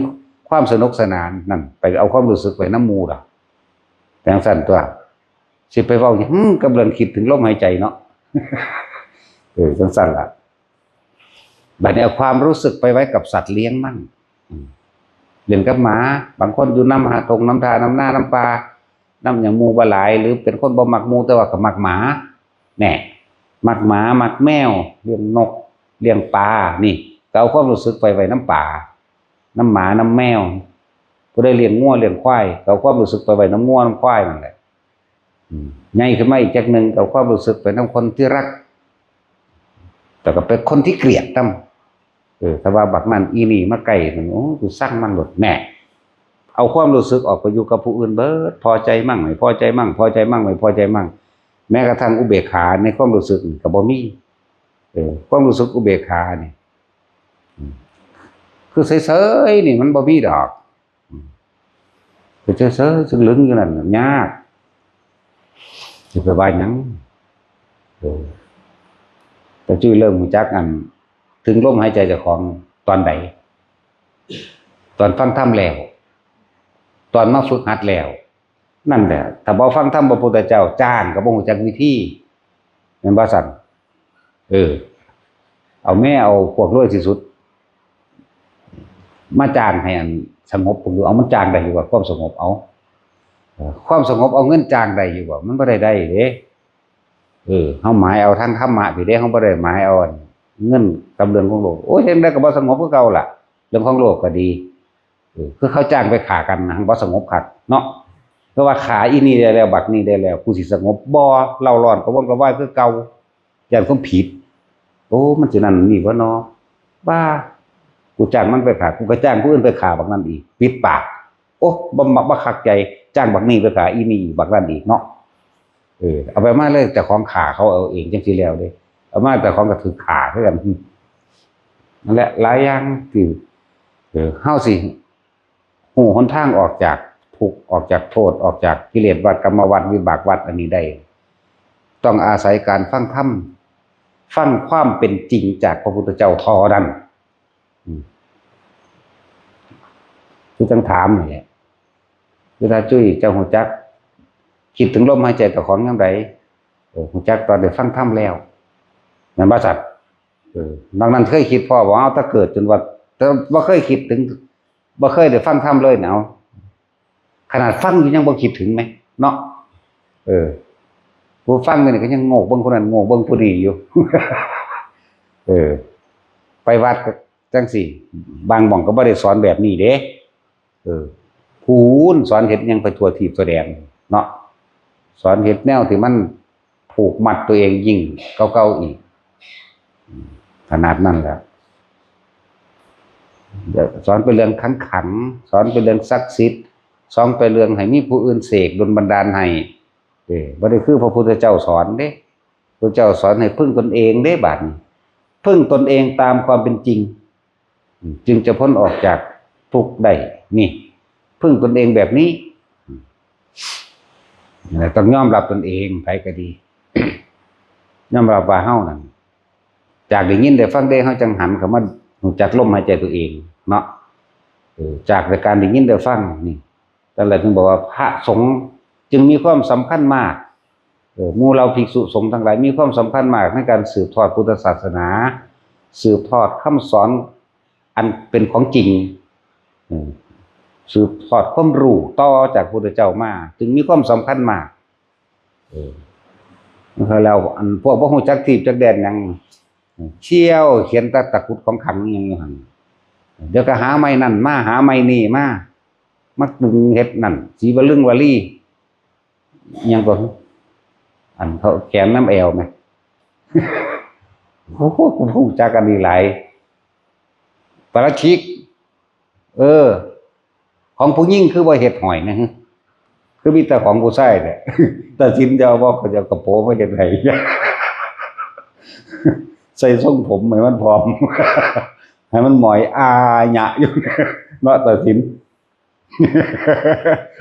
ความสนุกสนาน นั่นไปเอาความรู้สึกไว้นำหมู่ล่ะ จั่งซั้นตั๊ว สิไปเว้าหยังกับเรื่องคิดถึงลมหายใจเนาะ เออ จั่งซั้นล่ะ บัดนี้เอาความรู้สึกไปไว้กับสัตว์เลี้ยงมั่ง อืม เล่นกับหมา บางคนอยู่นำหาดงนำท่านำนานำป่า นำหยังหมู่บ่หลาย หรือเป็นคนบ่มักหมู่แต่ว่าก็มักหมา แน่ มักหมา มักแมว เลี้ยงนก เลี้ยงปลา นี่ ก็เอาความรู้สึกไปไว้นำปลา นำหมา นำแมว ผู้ใดเลี้ยงงัวเลี้ยงควาย ก็เอาความรู้สึกไปไว้นำงัวนำควายนั่นแหละ อืม ใหญ่ขึ้นมาอีกจักหนึ่ง ก็เอาความรู้สึกไปนำคนที่รัก แต่ก็เป็นคนที่เกลียดนำ เออ ถ้าว่าบักนั่นอีนี่มาใกล้ โอ้ กูซังมันโลด แน่ เอาความรู้สึกออกไปอยู่กับผู้อื่นเบิด พอใจมั่ง ไม่พอใจมั่ง พอใจมั่ง ไม่พอใจมั่ง แม้กระทั่งอุเบกขาในความรู้สึกนี่ก็บ่มี เออ ความรู้สึกอุเบกขานี่ อืม คือเฉยๆนี่มันบ่มีดอก อืม คือเฉยๆซึ่งลึงอยู่นั่นน่ะยาก สิไปว่าหยัง เออ แต่จุ้ยเริ่มรู้จักอัน ถึงลมหายใจเจ้าของตอนใด ตอนฟังธรรมแล้ว ตอนมาฝึกหัดแล้ว นั่นแหละ ถ้าบ่ฟังธรรมพระพุทธเจ้า จ้างก็บ่รู้จักวิธี แม่นบ่ซั่น เออ เอาแม่เอาพวกรวยที่สุด มาจ้างให้อันสงบผมดู เอามันจ้างได้อยู่บ่ ความสงบ เอา เอ่อ ความสงบเอาเงินจ้างได้อยู่บ่ มันบ่ได้ได้เด้ เออ เฮาหมายเอาทางธรรมะพี้เด้ เฮาบ่ได้หมายเอาอันเงินกับเรื่องของโลก โอ้ย จั่งใดก็บ่สงบคือเก่าล่ะ เรื่องของโลกก็ดี เออ คือเขาจ้างไปฆ่ากันนะ บ่สงบคักเนาะ เพราะว่าฆ่าอีนี่ได้แล้ว บักนี่ได้แล้ว กูสิสงบบ่ เร่าร้อนกระวนกระวายคือเก่า ย้านความผิด โอ้ มันสินั่นนี่บ่เนาะ ว่า กูจ้างมันไปฆ่า กูก็จ้างผู้อื่นไปฆ่าบักนั่นอีก ปิดปาก โอ้ บ่มัก บ่คักใจ จ้างบักนี่ไปฆ่าอีนี่อีก บักนั่นอีกเนาะ เออ เอาไปมาเลย เจ้าของฆ่าเขาเอาเองจั่งซี้แล้วเด้ เอามาเจ้าของก็ถือฆ่าคือกัน นั่นแหละ หลายอย่างที่ เออ เฮาสิ ฮู้หนทางออกจากทุกข์ ออกจากโทษ ออกจากกิเลสวัฏ กรรมวัฏ วิบากวัฏอันนี้ได้ ต้องอาศัยการฟังธรรม ฟังความเป็นจริงจากพระพุทธเจ้าเท่านั้น อืม คือจั่งถามนี่แหละ เวลาจุ้ยเจ้าฮู้จัก คิดถึงลมหายใจเจ้าของยามใด เออ ฮู้จักตอนได้ฟังธรรมแล้ว แม่นบ่สัตว์ เออ นอกนั้นเคยคิดพ้อบ่ เอาแต่เกิดจนว่า แต่บ่เคยคิดถึง บ่เคยได้ฟังธรรมเลยเนาะ ขนาดฟังอยู่ยังบ่คิดถึงไหม เนาะ เออ ผู้ฟังอยู่นี่ก็ยังโง่เบิ่งผู้นั้น โง่เบิ่งผู้นี้อยู่ เออ ไปวัดก็จั่งซี้ บางหม่องก็บ่ได้สอนแบบนี้เด้ เออ พู้นสอนเฮ็ดหยังไปทั่วทีปทั่วแดนเนาะ สอนเฮ็ดแนวที่มันผูกมัดตัวเองยิ่งกว่าเก่าอีก ขนาดนั้นแหละ เดี๋ยวสอนเป็นเรื่องขังขัง สอนเป็นเรื่องศักดิ์สิทธิ์ สอนเป็นเรื่องให้มีผู้อื่นเสกดลบันดาลให้ เออ บ่ได้คือพระพุทธเจ้าสอนเด้ พระเจ้าสอนให้พึ่งตนเองเด้ บาดนี้ พึ่งตนเองตามความเป็นจริง อืม จึงจะพ้นออกจากทุกข์ได้ นี่ พึ่งตนเองแบบนี้ อืม นั่นแหละ ต้องยอมรับตนเอง ไผก็ดี ยอมรับว่าเฮานั่น จากได้ยินได้ฟังได้ เฮาจั่งหันเข้ามารู้จักลมหายใจตัวเองเนาะ เออ จากแต่การได้ยินได้ฟังนี่ นั่นแหละถึงบอกว่าพระสงฆ์จึงมีความสำคัญมาก เออ หมู่เหล่าภิกษุสงฆ์ทั้งหลายมีความสำคัญมากในการสืบทอดพุทธศาสนา สืบทอดคำสอนอันเป็นของจริง เออ สืบทอดความรู้ต่อจากพุทธเจ้ามา จึงมีความสำคัญมาก เออ แล้วอันพวกบ่ฮู้จักทีปจักแดนหยัง เที่ยวเขียนแต่ตะกรุดของขลังหยังอยู่หั่น เดี๋ยวก็หาไม้นั่นมา หาไม้นี่มา มาปรุงเฮ็ดนั่น สีวลึงวลี อิหยังก็ อันเขาแขวนนำแอวแหม โอ้โห ฮู้จักอันนี้หลาย ปาราชิก เออ ของผู้หญิงคือบ่เฮ็ดห้อยนะ คือมีแต่ของผู้ชายแหละ ตัดสินจะเอาบ่ เขาจะเอากระโปรงมาเฮ็ดให้ ใส่ทรงผมให้มันพร้อม ให้มันหมอยอาหยะอยู่ เนาะ ตัดสิน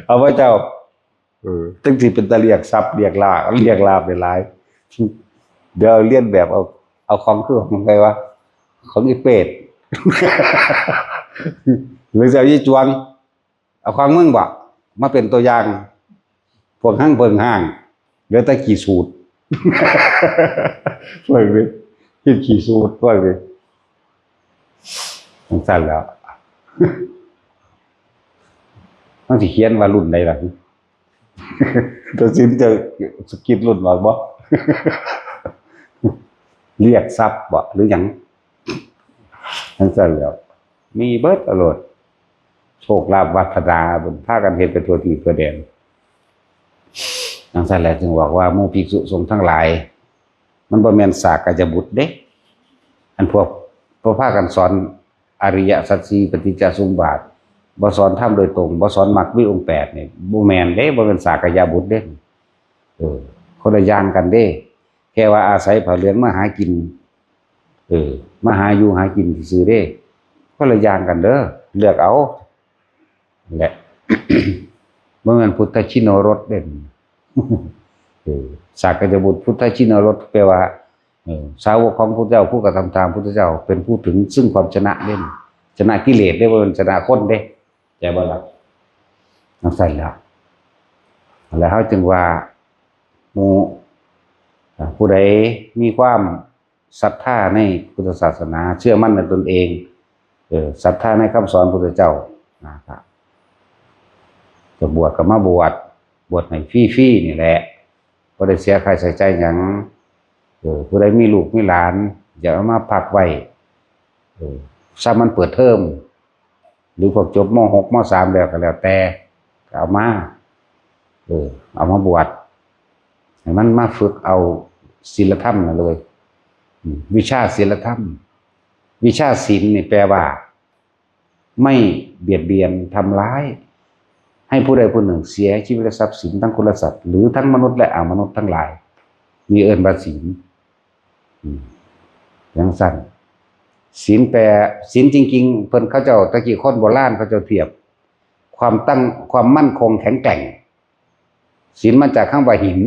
เอาไว้เจ้า เออ จั่งสิเป็นตาเรียกทรัพย์ เรียกลาภ เรียกลาภได้หลาย เดี๋ยวเลียนแบบเอา เอาของคือของใครวะ ของอีเปรต หรือจะเอายี่จวง เอาของมึงบ่ มาเป็นตัวอย่าง พวกหั่งเพิงห้าง เหลือแต่ขี้สูด เพิ่งดิ คิดขี้สูด เพิ่งดิ จั่งซั่นแหล้ว มันสิเขียนว่ารุ่นใดล่ะ ตัดสินจะสะกิดรุ่นออกบ่ เรียกทรัพย์บ่ หรือหยัง จั่งซั่นแหล้ว มีเบิดเอาโลด โชคลาภวาสนา พากันเฮ็ดไปทั่วทีปทั่วแดน จั่งซั่นแหละจึงบอกว่าหมู่ภิกษุสงฆ์ทั้งหลาย มันบ่แม่นสากยบุตรเด้ อันพวก พวกพากันสอนอริยสัจสี่ ปฏิจจสมุปบาท บ่สอนธรรมโดยตรง บ่สอนมรรคมีองค์แปดนี่ บ่แม่นเด้ บ่แม่นสากยบุตรเด้ เออ คนละอย่างกันเด้ แค่ว่าอาศัยผ้าเหลืองมาหากิน เออ มาหาอยู่หากินซื่อๆเด้ คนละอย่างกันเด้อ เลือกเอา แหละ บ่แม่นพุทธชินโนรสเด้ เออ สากยบุตรพุทธชินโนรส แปลว่า เออ สาวกของพุทธเจ้า ผู้กระทำตามพุทธเจ้า เป็นผู้ถึงซึ่งความชนะเด้ ชนะกิเลสเด้ บ่แม่นชนะคนเด้ เข้าใจบ่ล่ะ จั่งซั่นล่ะ แล้วเฮาจึงว่า หมู่ อ่า ผู้ใดมีความ ศรัทธาในพุทธศาสนา เชื่อมั่นในตนเอง เออ ศรัทธาในคำสอนพุทธเจ้า นะครับ จะบวชก็มาบวช บวชให้ฟรีๆนี่แหละ บ่ได้เสียค่าใช้จ่ายหยัง เออ ผู้ใดมีลูกมีหลาน อยากเอามาพักไว้ เออ ซ้ำมันเปิดเทอม หรือพวกจบ ม.หก ม.สาม แล้วก็แล้วแต่ ก็เอามา เออ เอามาบวช ให้มันมาฝึกเอาศีลธรรมนั่นเลย อืม วิชาศีลธรรม วิชาศีลนี่แปลว่า ไม่เบียดเบียนทำร้าย ให้ผู้ใดผู้หนึ่งเสียชีวิตและทรัพย์สินทั้งคนและสัตว์ หรือทั้งมนุษย์และอมนุษย์ทั้งหลาย นี่เอิ้นว่าศีล อืม จั่งซั้น ศีลแปล ศีลจริงๆ เพิ่นเขาเจ้า ตะกี้คนโบราณเขาเจ้าเทียบ ความตั้ง ความมั่นคงแข็งแกร่ง ศีลมาจากคำว่าหิน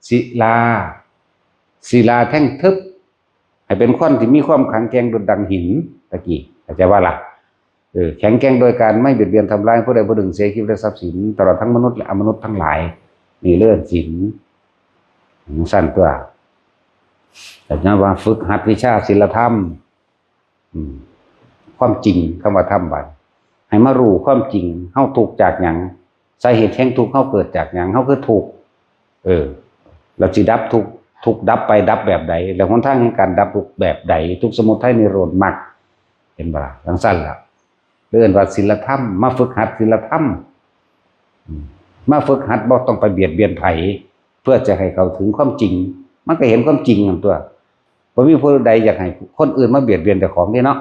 ศิลา ศิลาแท่งทึบ ให้เป็นคนที่มีความแข็งแกร่งดุจดังหิน ตะกี้ เข้าใจว่าล่ะ เออ แข็งแกร่งโดยการไม่เบียดเบียนทำร้ายผู้ใดผู้หนึ่งเสียชีวิตและทรัพย์สิน ตลอดทั้งมนุษย์และอมนุษย์ทั้งหลาย นี่เรื่องศีล ของสั้นตัว แต่ย้อนว่าฝึกหัดวิชาศีลธรรม อืม ความจริง คำว่าธรรมบัด ให้มารู้ความจริง เฮาทุกข์จากหยัง สาเหตุแห่งทุกข์เฮาเกิดจากหยัง เฮาคือทุกข์ เออ เราสิดับทุกข์ ทุกข์ดับไปดับแบบใด แล้วหนทางแห่งการดับทุกข์แบบใด ทุกข์สมุทัยนิโรธมรรค เห็นบ่ล่ะ จั่งซั้นล่ะ เอิ้นว่าศีลธรรม มาฝึกหัดศีลธรรม อืม มาฝึกหัด บ่ต้องไปเบียดเบียนไผ เพื่อจะให้เข้าถึงความจริง มันก็เห็นความจริงนั่นตัว บ่มีผู้ใดอยากให้คนอื่นมาเบียดเบียนเจ้าของเด้เนาะ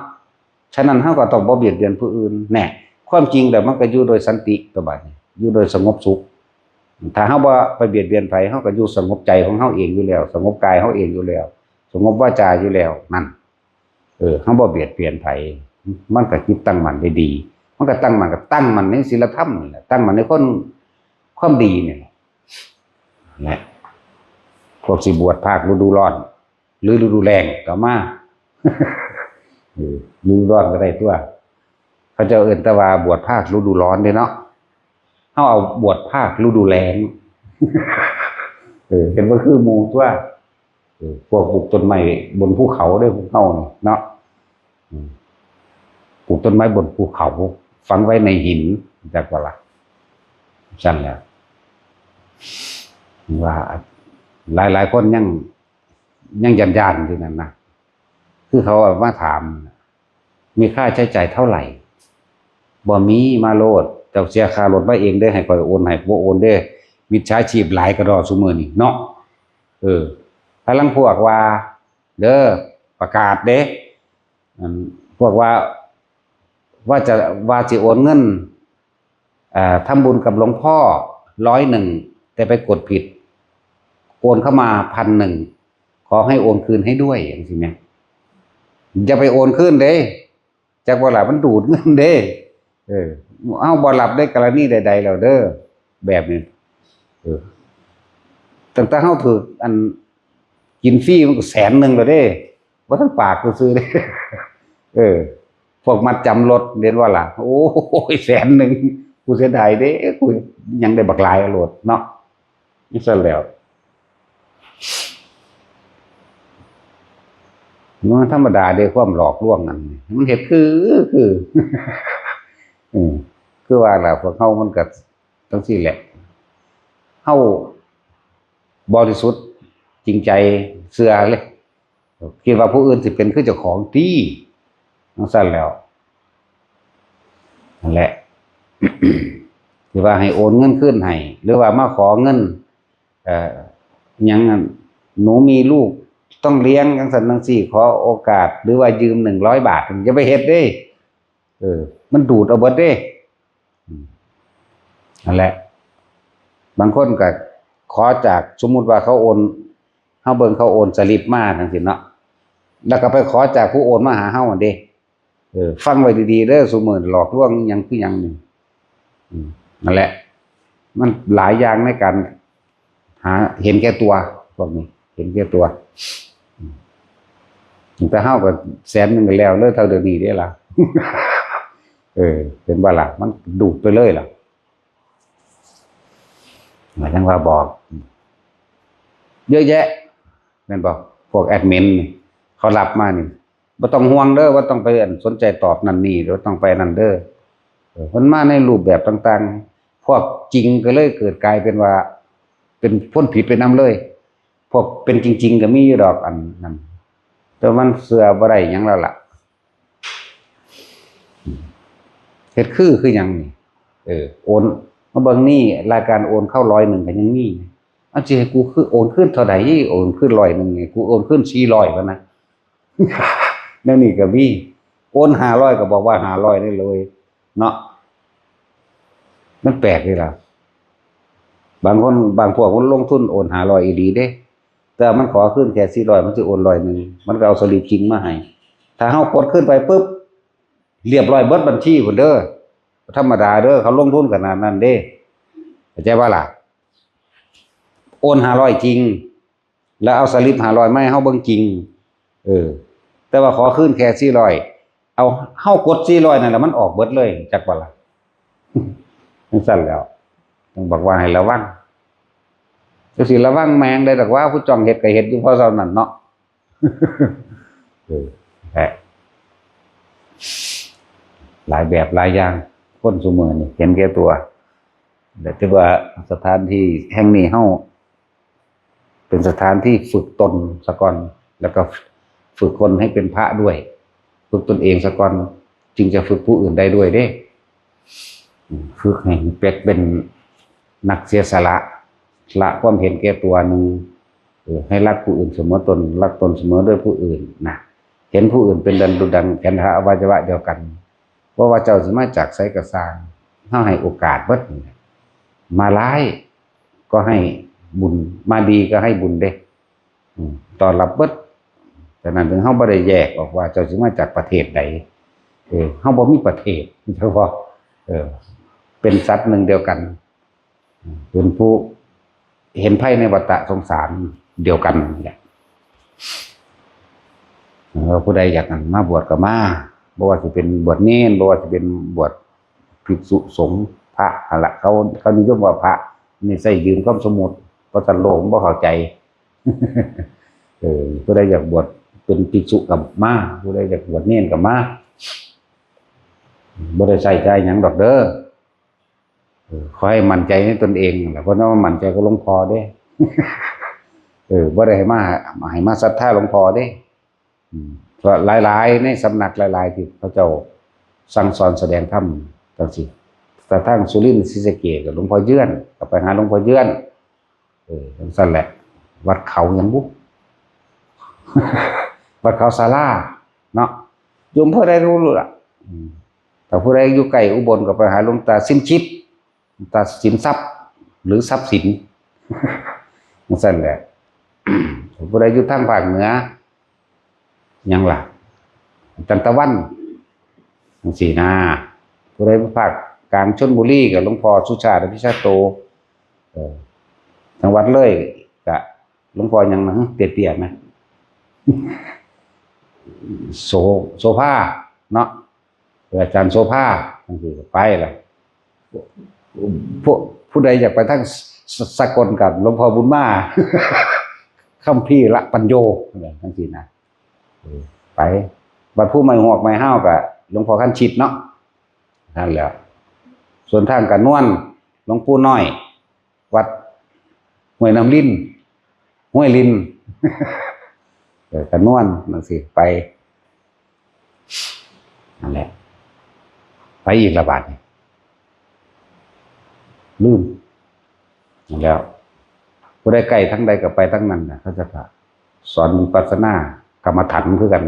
ฉะนั้นเฮาก็ต้องบ่เบียดเบียนผู้อื่น แน่ ความจริงแล้วมันก็อยู่โดยสันติตัวบัดนี้ อยู่โดยสงบสุข ถ้าเฮาบ่ไปเบียดเบียนไผ เฮาก็อยู่สงบใจของเฮาเองอยู่แล้ว สงบกายเฮาเองอยู่แล้ว สงบวาจาอยู่แล้ว นั่น เออ เฮาบ่เบียดเบียนไผ มันก็จิตตั้งมั่นได้ดี มันก็ตั้งมั่น ก็ตั้งมั่นในศีลธรรมนี่แหละ ตั้งมั่นในคน ความดีนี่แหละ และพวกสิบวชภาคฤดูร้อน หรือฤดูแล้งก็มา เออ ฤดูร้อนก็ได้ตัว เขาเจ้าเอิ้นแต่ว่าบวชภาคฤดูร้อนเด้เนาะ เฮาเอาบวชภาคฤดูแล้ง เออ เห็นว่าคือหมู่ตัว เออ พวกปลูกต้นไม้บนภูเขาเด้อ พวกเฮานี่เนาะ อืม ปลูกต้นไม้บนภูเขา ฝังไว้ในหิน จักว่าล่ะ ซั่นแหละ ว่าหลายๆคนยัง ยังย่านๆอยู่นั่นนะ คือเขาเอามาถาม มีค่าใช้จ่ายเท่าไหร่ บ่มี มาโลด เจ้าเสียค่ารถมาเองเด้อ ให้ข้อยโอนให้ บ่โอนเด้อ มิจฉาชีพหลายกระดอกซุมื้อนี้เนาะ เออ ถ้าลางพวกว่า เด้อ ประกาศเด้ อัน พวกว่า ว่าจะ ว่าสิโอนเงิน อ่า ทำบุญกับหลวงพ่อร้อยหนึ่ง แต่ไปกดผิด โอนเข้ามาพันหนึ่ง ขอให้โอนคืนให้ด้วย จั่งซี้แหม อย่าไปโอนคืนเด้ จักบ่ล่ะ มันดูดเงินเด้ เออ เฮาบ่รับในกรณีใดๆแล้วเด้อ แบบนี้ เออ ตั้งแต่เฮาถืกอัน กินฟรีมันก็แสนหนึ่งแล้วเด้ บ่ทันปากซื่อๆเด้ เออ พวกมัดจำรถเห็นบ่ล่ะ โอ้ย แสนหนึ่ง กูเสียดายเด้ กูยังได้บักหลายโลดเนาะ จั่งซั้นแหล้ว มันธรรมดาเด้ ความหลอกลวงนั่น มันเฮ็ดคือ คือ อืม คือว่าล่ะ พวกเฮามันก็จั่งซี้แหละ เฮาบริสุทธิ์จริงใจ เชื่อเลย คิดว่าผู้อื่นสิเป็นคือเจ้าของติ จั่งซั้นแหล้ว นั่นแหละ ที่ว่าให้โอนเงินคืนให้ หรือว่ามาขอเงิน เอ่อ หยังนั่น หนูมีลูกต้องเลี้ยง จั่งซั้นจั่งซี้ ขอโอกาส หรือว่ายืมหนึ่งร้อยบาท อย่าไปเฮ็ดเด้ เออ มันดูดเอาเบิดเด้ อืม นั่นแหละ บางคนก็ขอจาก สมมุติว่าเขาโอน เฮาเบิ่งเขาโอนสลิปมาจั่งซี้เนาะ แล้วก็ไปขอจากผู้โอนมาหาเฮาหั่นเด้ เออ ฟังไว้ดีๆเด้อ ซุมื้อหลอกลวงอิหยังคือหยังนี่ อืม นั่นแหละ มันหลายอย่างในการหา เห็นแก่ตัว พวกนี้ เห็นแก่ตัว อืม แต่เฮาก็แสนหนึ่งก็แล้วเลย เท่าเดี๋ยวนี้เด้ล่ะ เออ เห็นบ่ล่ะ มันดูดไปเลยล่ะ หมายถึงว่าบอก เยอะแยะ แม่นบ่ พวกแอดมินนี่ เขารับมานี่ บ่ต้องห่วงเด้อ บ่ต้องไปอันสนใจตอบนั่นนี่ บ่ต้องไปนั่นเด้อ เออ มันมาในรูปแบบต่างๆ พวกจริงก็เลยเกิดกลายเป็นว่า เป็นคนผิดไปนำเลย พวกเป็นจริงๆ ก็มีอยู่ดอกอันนั้น แต่มันเชื่อบ่ได้หยังแล้วล่ะ เฮ็ดคือ คือหยังนี่ เออ โอน มาเบิ่งนี่ รายการโอนเข้าร้อยหนึ่งก็ยังมี เอาสิให้กูคือโอนคืนเท่าใด โอนคืนร้อยหนึ่งนี่ กูโอนคืนสี่ร้อย พะนะ แนวนี้ก็มี โอนห้าร้อยก็บอกว่าห้าร้อยนี่เลย เนาะ มันแปลกเด้ล่ะ บางคน บางพวกมันลงทุนโอนห้าร้อยอีหลีเด้ แต่มันขอคืนแค่สี่ร้อย มันสิโอนร้อยหนึ่ง มันก็เอาสลิปจริงมาให้ ถ้าเฮากดคืนไปปุ๊บ เรียบร้อยเบิดบัญชีพุ้นเด้อ ธรรมดาเด้อ เขาลงทุนขนาดนั้นเด้ เข้าใจบ่ล่ะ โอนห้าร้อยจริง แล้วเอาสลิปห้าร้อยมาให้เฮาเบิ่งจริง เออ แต่ว่าขอคืนแค่สี่ร้อย เอา เฮากดสี่ร้อยนั่นแหละ มันออกเบิดเลย จักบ่ล่ะ จั่งซั้นแหล้ว ต้องบอกว่าให้ระวัง จั่งสิระวังแม่งได้ดอกว่า ผู้จ้องเฮ็ดก็เฮ็ดอยู่พอเท่านั้นเนาะ เออ แหละ หลายแบบหลายอย่าง คนซุมื้อนี่เห็นแก่ตัว แต่ถือว่าสถานที่แห่งนี้เฮา เป็นสถานที่ฝึกตนซะก่อน แล้วก็ฝึกคนให้เป็นพระด้วย ฝึกตนเองซะก่อน จึงจะฝึกผู้อื่นได้ด้วยเด้ อืม ฝึกให้เป็น เป็นนักเสียสละ ละความเห็นแก่ตัวหนึ่ง เออ ให้รักผู้อื่นเสมอตน รักตนเสมอด้วยผู้อื่นนะ เห็นผู้อื่นเป็นดังดุจดังฉันทะอวัยวะเดียวกัน เพราะว่าเจ้าสิมาจากไสก็ซ่าง เฮาให้โอกาสเบิดนี่แหละ มาร้ายก็ให้บุญ มาดีก็ให้บุญเด้ อืม ต้อนรับเบิด ฉะนั้นถึงเฮาบ่ได้แยกออกว่าเจ้าสิมาจากประเทศใด เออ เฮาบ่มีประเทศ เฉพาะ เออ เป็นสัตว์หนึ่งเดียวกัน เป็นผู้เห็นภัยในวัฏสงสารเดียวกันนี่แหละ เออ ผู้ใดอยากมาบวชก็มา บ่ว่าสิเป็นบวชเณร บ่ว่าสิเป็นบวชภิกษุสงฆ์ พระหั่นละ เขา เขานิยมว่าพระ นี่ใช้ยืมคำสมมุติ เพราะสันโลกมันบ่เข้าใจ เออ ผู้ใดอยากบวชเป็นภิกษุก็มา ผู้ใดอยากบวชเณรก็มา บ่ได้ใช้จ่ายหยังดอกเด้อ เออ ขอให้มั่นใจในตนเองนั่นแหละ เพราะว่ามั่นใจกับหลวงพ่อเด้ เออ บ่ได้ให้มา ให้มาศรัทธาหลวงพ่อเด้ อืม เพราะหลายๆ ในสำนักหลายๆ ที่เขาเจ้าสั่งสอนแสดงธรรมจั่งซี้ แต่ทางสุรินทร์ศรีสะเกษก็หลวงพ่อเยือน ก็ไปหาหลวงพ่อเยือน เออ จั่งซั้นแหละ วัดเขาหยังบุ วัดเขาศาลา เนาะ อยู่อำเภอใดก็บ่รู้ล่ะ อืม แต่ผู้ใดอยู่ใกล้อุบลก็ไปหาหลวงตาสินชิด หลวงตาสินทรัพย์ หรือทรัพย์สิน จั่งซั้นแหละ ผู้ใดอยู่ทางภาคเหนือ หยังล่ะ จันตะวัน จั่งซี้นะ ผู้ใดภาคกลางชลบุรีก็หลวงพ่อสุชาติอภิชาโต เออ จังหวัดเลยก็หลวงพ่อหยังนะ เตี้ยๆ นะ โส โสภา เนาะ เออ อาจารย์โสภา จั่งซี้ก็ไปล่ะ ผู้ ผู้ใดอยากไปทางส- สกลก็หลวงพ่อบุญมา คัมภีระปัญโญ จั่งซี้นะ เออ ไป บัดผู้ไม้ฮวกไม้ห้าวก็หลวงพ่อคันชิดเนาะ นั่นแหละ ส่วนทางกระนวน หลวงปู่น้อย วัดห้วยน้ำลิน ห้วยลิน เออ กระนวน จั่งซี้ ไป นั่นแหละ ไปอีกละบาดนี่ ลืม นั่นแหล้ว ผู้ใดใกล้ทางใดก็ไปทางนั้นน่ะ เขาเจ้าก็สอนวิปัสสนากรรมฐานคือกัน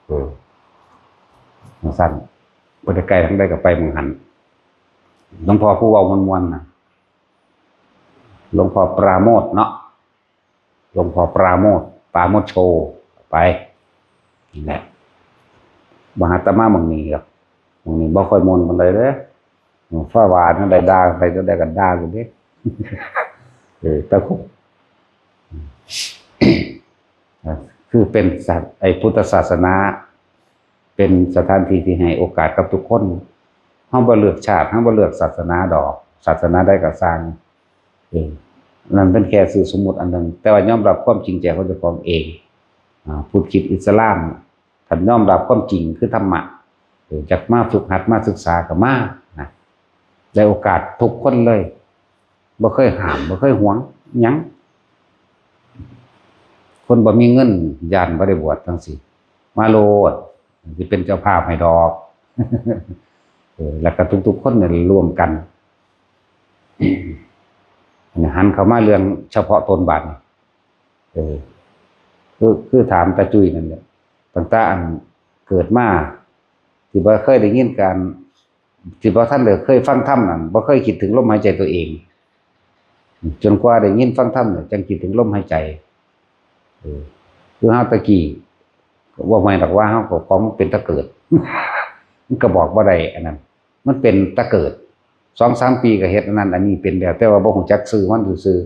เออ จั่งซั้น ผู้ใดใกล้ทางใดก็ไปหม่องหั้น หลวงพ่อผู้เว้าม่วนๆ น่ะ หลวงพ่อปราโมทย์เนาะ หลวงพ่อปราโมทย์ ปราโมทย์โช ไป นี่แหละ บ่หาอาตมาหม่องนี้ดอก หม่องนี้บ่ค่อยม่วนปานใดเด้อ ฟ้าหวานนั่นได้ด่า ใครจะได้ก็ด่าอยู่เด้ เออ แต่คุ- คือเป็นศาส- ไอ้พุทธศาสนา เป็นสถานที่ที่ให้โอกาสกับทุกคน เฮาบ่เลือกชาติ เฮาบ่เลือกศาสนาดอก ศาสนาใดก็ซ่าง เออ นั่นเป็นแค่ชื่อสมมุติอันหนึ่ง แต่ว่ายอมรับความจริงใจของเจ้าของเอง อ่าพุทธคิดอิสลาม ท่านยอมรับความจริงคือธรรมะ เอออยากมาฝึกหัดมาศึกษาก็มานะ ได้โอกาสทุกคนเลย บ่เคยห้าม บ่เคยหวงหยัง คนบ่มีเงินย้านบ่ได้บวชจังซี้ มาโลด สิเป็นเจ้าภาพให้ดอก เออ แล้วก็ทุกๆคนเนี่ยร่วมกัน หันเข้ามาเรื่องเฉพาะตนบาดนี้ เออ คือ คือถามตาจุ้ยนั่นแหละ ตั้งแต่อันเกิดมา ที่บ่เคยได้ยินการ ที่บ่ทันได้เคยฟังธรรมนั่น บ่เคยคิดถึงลมหายใจตัวเอง จนกว่าได้ยินฟังธรรมเนี่ย จังคิดถึงลมหายใจ เออ คือเฮาตะกี้ ว่าไม่หรอกว่าเฮาก็ของมันเป็นตะเกิด มันก็บอกบ่ได้อันนั้น มันเป็นตะเกิด สองสามปีก็เฮ็ดอันนั้นอันนี้เป็นแล้ว แต่ว่าบ่ฮู้จักชื่อมันซื่อ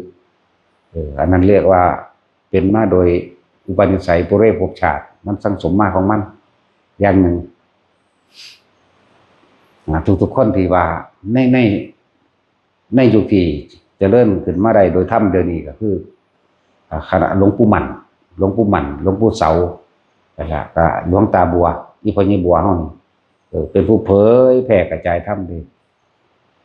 ๆ เออ อันนั้นเรียกว่าเป็นมาโดยอุปนิสัยปุเรภพชาติ มันสั่งสมมาของมัน อย่างหนึ่ง อ่า ทุกๆคนที่ว่าใน ใน ในยุคที่เจริญขึ้นมาได้โดยธรรมเดี๋ยวนี้ก็คือ อ่า คณะหลวงปู่มั่น หลวงปู่มั่น หลวงปู่เสา แล้วก็หลวงตาบัว อีพ่อใหญ่บัวเฮานี่ เออ เป็นผู้เผยแผ่กระจายธรรมเด้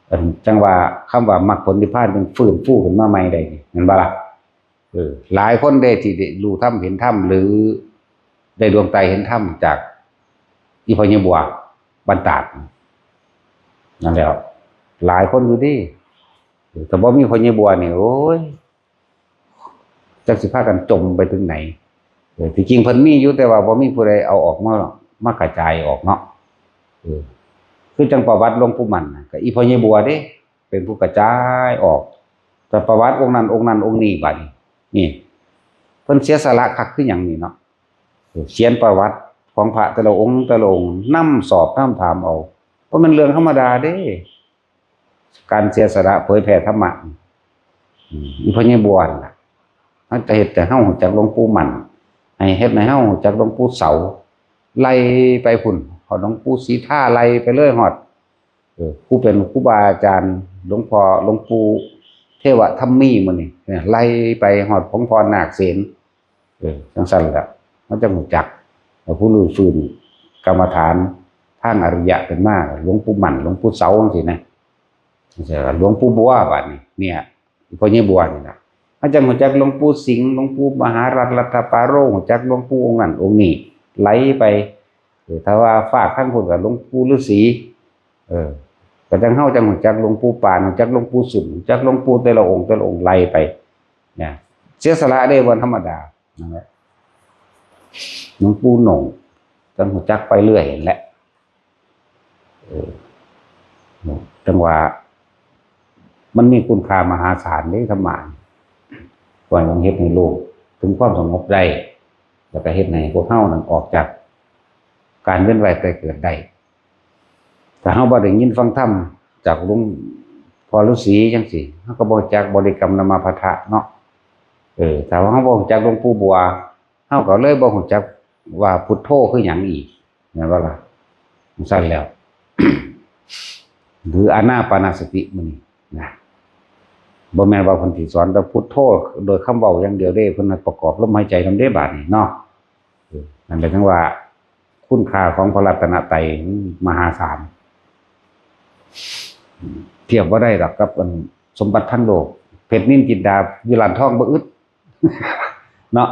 อันจั่งว่าคำว่ามรรคผลนิพพานจึงฟื้นฟูขึ้นมาใหม่ได้นี่ แม่นบ่ล่ะ? เออ หลายคนเด้ที่ได้รู้ธรรมเห็นธรรม หรือได้ดวงตาเห็นธรรมจากอีพ่อใหญ่บัวบ้านตาด นั่นแหละ หลายคนอยู่เด้ เออ ถ้าบ่มีพ่อใหญ่บัวนี่ โอ้ย จักสิพากันจมไปถึงไหน เออ ที่จริงเพิ่นมีอยู่ แต่ว่าบ่มีผู้ใดเอาออกมา มากระจายออกเนาะ เออ คือจั่งประวัติหลวงปู่มั่นน่ะ ก็อีพ่อใหญ่บัวเด้ เป็นผู้กระจายออก แต่ประวัติองค์นั้นองค์นั้นองค์นี้บัดนี้ นี่ เพิ่นเสียสละคักคือหยังนี่เนาะ เออ เขียนประวัติของพระแต่ละองค์แต่ละองค์ นำสอบนำถามเอา บ่แม่นเรื่องธรรมดาเด้ การเสียสละเผยแผ่ธรรมะ อืม อีพ่อใหญ่บัวนั่นล่ะ มันจะเฮ็ดให้เฮารู้จักหลวงปู่มั่น ให้เฮ็ดให้เฮารู้จักหลวงปู่เสา ไล่ไปพุ้น ฮอดหลวงปู่ศรีทา ไล่ไปเลยฮอด เออ ผู้เป็นครูบาอาจารย์ หลวงพ่อ หลวงปู่เทวทัมมีหมู่นี้ เนี่ย ไล่ไปฮอดหลวงพ่อนาคเสน เออ จั่งซั้นแหละ มันจั่งรู้จัก แล้วผู้รื้อฟื้นกรรมฐานทางอริยะขึ้นมา หลวงปู่มั่น หลวงปู่เสาจั่งซี้นะ หลวงปู่บัวบัดนี้ เนี่ย พ่อใหญ่บัวนี่ล่ะ มันจั่งรู้จักหลวงปู่สิงห์ หลวงปู่มหารัตน์ รัตตปาโร รู้จักหลวงปู่องค์นั้นองค์นี้ ไล่ไป เออ ถ้าว่าฝากทางพุ้นก็หลวงปู่ฤาษี เออ ก็จั่งเฮาจั่งรู้จักหลวงปู่ปาน รู้จักหลวงปู่สุน รู้จักหลวงปู่แต่ละองค์แต่ละองค์ไล่ไป เนี่ย เสียสละเด้ บ่ธรรมดา นั่นแหละ หลวงปู่หนง จั่งรู้จักไปเรื่อยนั่นแหละ เออ จั่งว่า มันมีคุณค่ามหาศาลเด้ ธรรมะ ก่อนยังเฮ็ดให้โลกถึงความสงบได้ แล้วก็เฮ็ดให้พวกเฮานั้นออกจากการเวียนว่ายตายเกิดได้ ถ้าเฮาบ่ได้ยินฟังธรรมจากหลวงพ่อฤาษีจั่งซี้ เฮาก็บ่รู้จักบริกรรมนามะพะทะเนาะ เออ ถ้าว่าเฮาบ่รู้จักหลวงปู่บัว เฮาก็เลยบ่รู้จักว่าพุทโธคือหยังอีก แม่นบ่ล่ะ? จั่งซั้นแล้ว หรืออานาปานสติมื้อนี้นะ บ่แม่นว่าเพิ่นสิสอนแต่พุทโธโดยคำเว้าอย่างเดียวเด้ เพิ่นให้ประกอบลมหายใจนำเด้บาดนี้เนาะ เออ นั่นแหละจั่งว่าคุณค่าของพระรัตนตรัยมหาศาล เทียบบ่ได้ดอกกับอันสมบัติทั้งโลก เพชรนิลจินดาอยู่ร้านทองบ่อึด เนาะ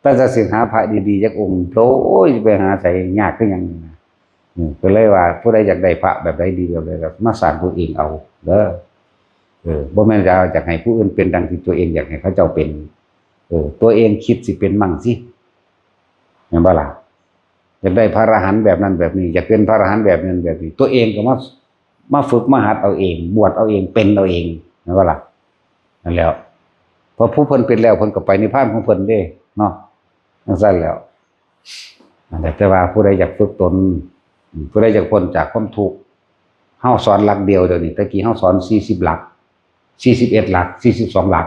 แต่จะสิหาพระดีๆจักองค์ โอ้ย ไปหาไสยากคือหยังนี่นะ อืม ก็เลยว่าผู้ใดอยากได้พระแบบใดดีแบบใดก็มาสร้างตัวเองเอาเด้อ เออ บ่แม่นจะเอาอยากให้ผู้อื่นเป็นดังที่ตัวเองอยากให้เขาเจ้าเป็น เออ ตัวเองคิดสิเป็นมั่งสิ แม่นบ่ล่ะ? อยากได้พระอรหันต์แบบนั้นแบบนี้ อยากเป็นพระอรหันต์แบบนั้นแบบนี้ ตัวเองก็มา มาฝึกมาหัดเอาเอง บวชเอาเอง เป็นเอาเอง แม่นบ่ล่ะ? นั่นแหล้ว เพราะผู้เพิ่นเป็นแล้ว เพิ่นก็ไปนิพพานของเพิ่นเด้ เนาะ จั่งซั้นแหล้ว นั่นแหละ แต่ว่าผู้ใดอยากฝึกตน อืม ผู้ใดอยากพ้นจากความทุกข์ เฮาสอนหลักเดียวเดี๋ยวนี้ แต่กี้เฮาสอนสี่สิบหลัก สี่สิบเอ็ดหลัก สี่สิบสองหลัก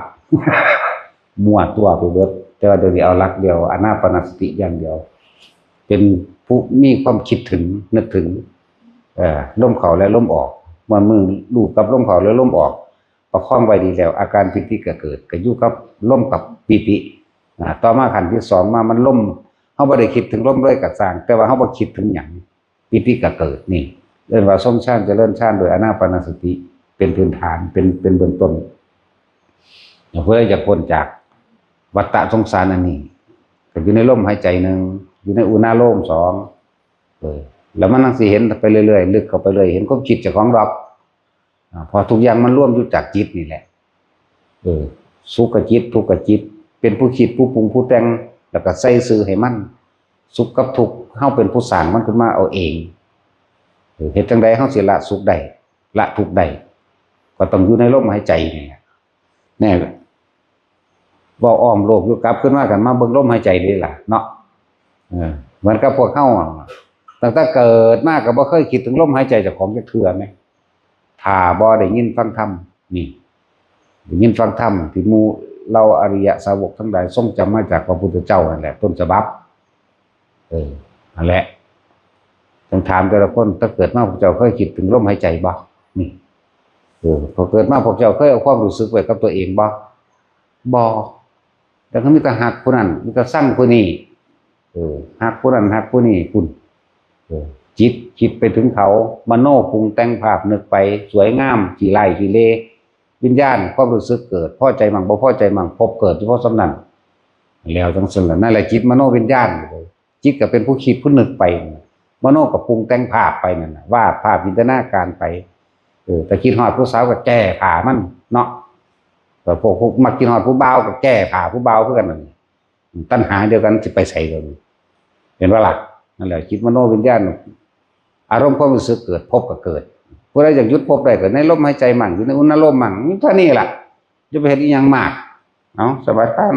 มั่วตัวไปเบิด แต่ว่าเดี๋ยวนี้เอาหลักเดียว อานาปานสติอย่างเดียว เป็นผู้มีความคิดถึง นึกถึง เอ่อ ลมเข้าและลมออก เมื่อมือลูบกับลมเข้าและลมออก ประคองไว้ดีแล้ว อาการปีติก็เกิด ก็อยู่กับลมกับปีติ อ่า ต่อมาขั้นที่สองมา มันลม เฮาบ่ได้คิดถึงลมเลยก็ซ่าง แต่ว่าเฮาบ่คิดถึงหยัง ปีติก็เกิดนี่ เอิ้นว่าทรงฌานเจริญฌานโดยอานาปานสติ เป็นพื้นฐาน เป็น เป็นเบื้องต้น เพื่อจะพ้นจากวัฏฏะสงสารอันนี้ ก็อยู่ในลมหายใจหนึ่ง อยู่ในอุณาโลมสอง เออ แล้วมันจั่งสิเห็นไปเรื่อยๆ ลึกเข้าไปเรื่อย เห็นความคิดเจ้าของดอก อ่า เพราะทุกอย่างมันรวมอยู่จากจิตนี่แหละ เออ สุขกับจิต ทุกข์กับจิต เป็นผู้คิด ผู้ปรุง ผู้แต่ง แล้วก็ใส่ชื่อให้มัน สุขกับทุกข์ เฮาเป็นผู้สร้างมันขึ้นมาเอาเอง เออ เฮ็ดจั่งใดเฮาสิละสุขได้ ละทุกข์ได้ ก็ต้องอยู่ในลมหายใจนี่แหละ แน่ เว้าอ้อมโลกอยู่ กลับขึ้นมากันมาเบิ่งลมหายใจนี่ล่ะเนาะ เออ เหมือนกับพวกเฮาอะ ตั้งแต่เกิดมาก็บ่เคยคิดถึงลมหายใจเจ้าของจักเทื่อแหม ถ้าบ่ได้ยินฟังธรรม นี่ ได้ยินฟังธรรมที่หมู่เหล่าอริยสาวกทั้งหลายทรงจำมาจากพระพุทธเจ้านั่นแหละ ต้นฉบับ เออ นั่นแหละ ต้องถามแต่ละคน ตั้งเกิดมาพวกเจ้าเคยคิดถึงลมหายใจบ่ นี่ เออ พอเกิดมาพวกเจ้าเคยเอาความรู้สึกไว้กับตัวเองบ่ บ่ แต่ก็มีแต่ฮักผู้นั้น มีแต่ซังผู้นี้ เออ ฮักผู้นั้น ฮักผู้นี้ คุณ เออ จิตคิดไปถึงเขา มโนปรุงแต่งภาพนึกไป สวยงาม ขี้ร้ายขี้เล วิญญาณ ความรู้สึกเกิด พอใจมั่ง บ่พอใจมั่ง ภพเกิดเฉพาะส่ำนั้น แล้วจั่งซั่นล่ะ นั่นแหละจิตมโนวิญญาณ จิตก็เป็นผู้คิดผู้นึกไป มโนก็ปรุงแต่งภาพไปนั่นน่ะ วาดภาพจินตนาการไป เออ แต่คิดฮอดผู้สาวก็แก้ผ้ามันเนาะ แต่พวก พวกมักคิดฮอดผู้บ่าวก็แก้ผ้าผู้บ่าวคือกันนั่น ตัณหาเดียวกันสิไปไสกัน เห็นบ่ล่ะ นั่นแหละจิตมโนวิญญาณ อารมณ์ความรู้สึกเกิด ภพก็เกิด ผู้ใดอยากหยุดภพได้ก็ในลมหายใจมั่ง อยู่ในอุณาโลมมั่ง มีเท่านี้ล่ะ จะไปเฮ็ดอีหยังมาก เอา สบายตาน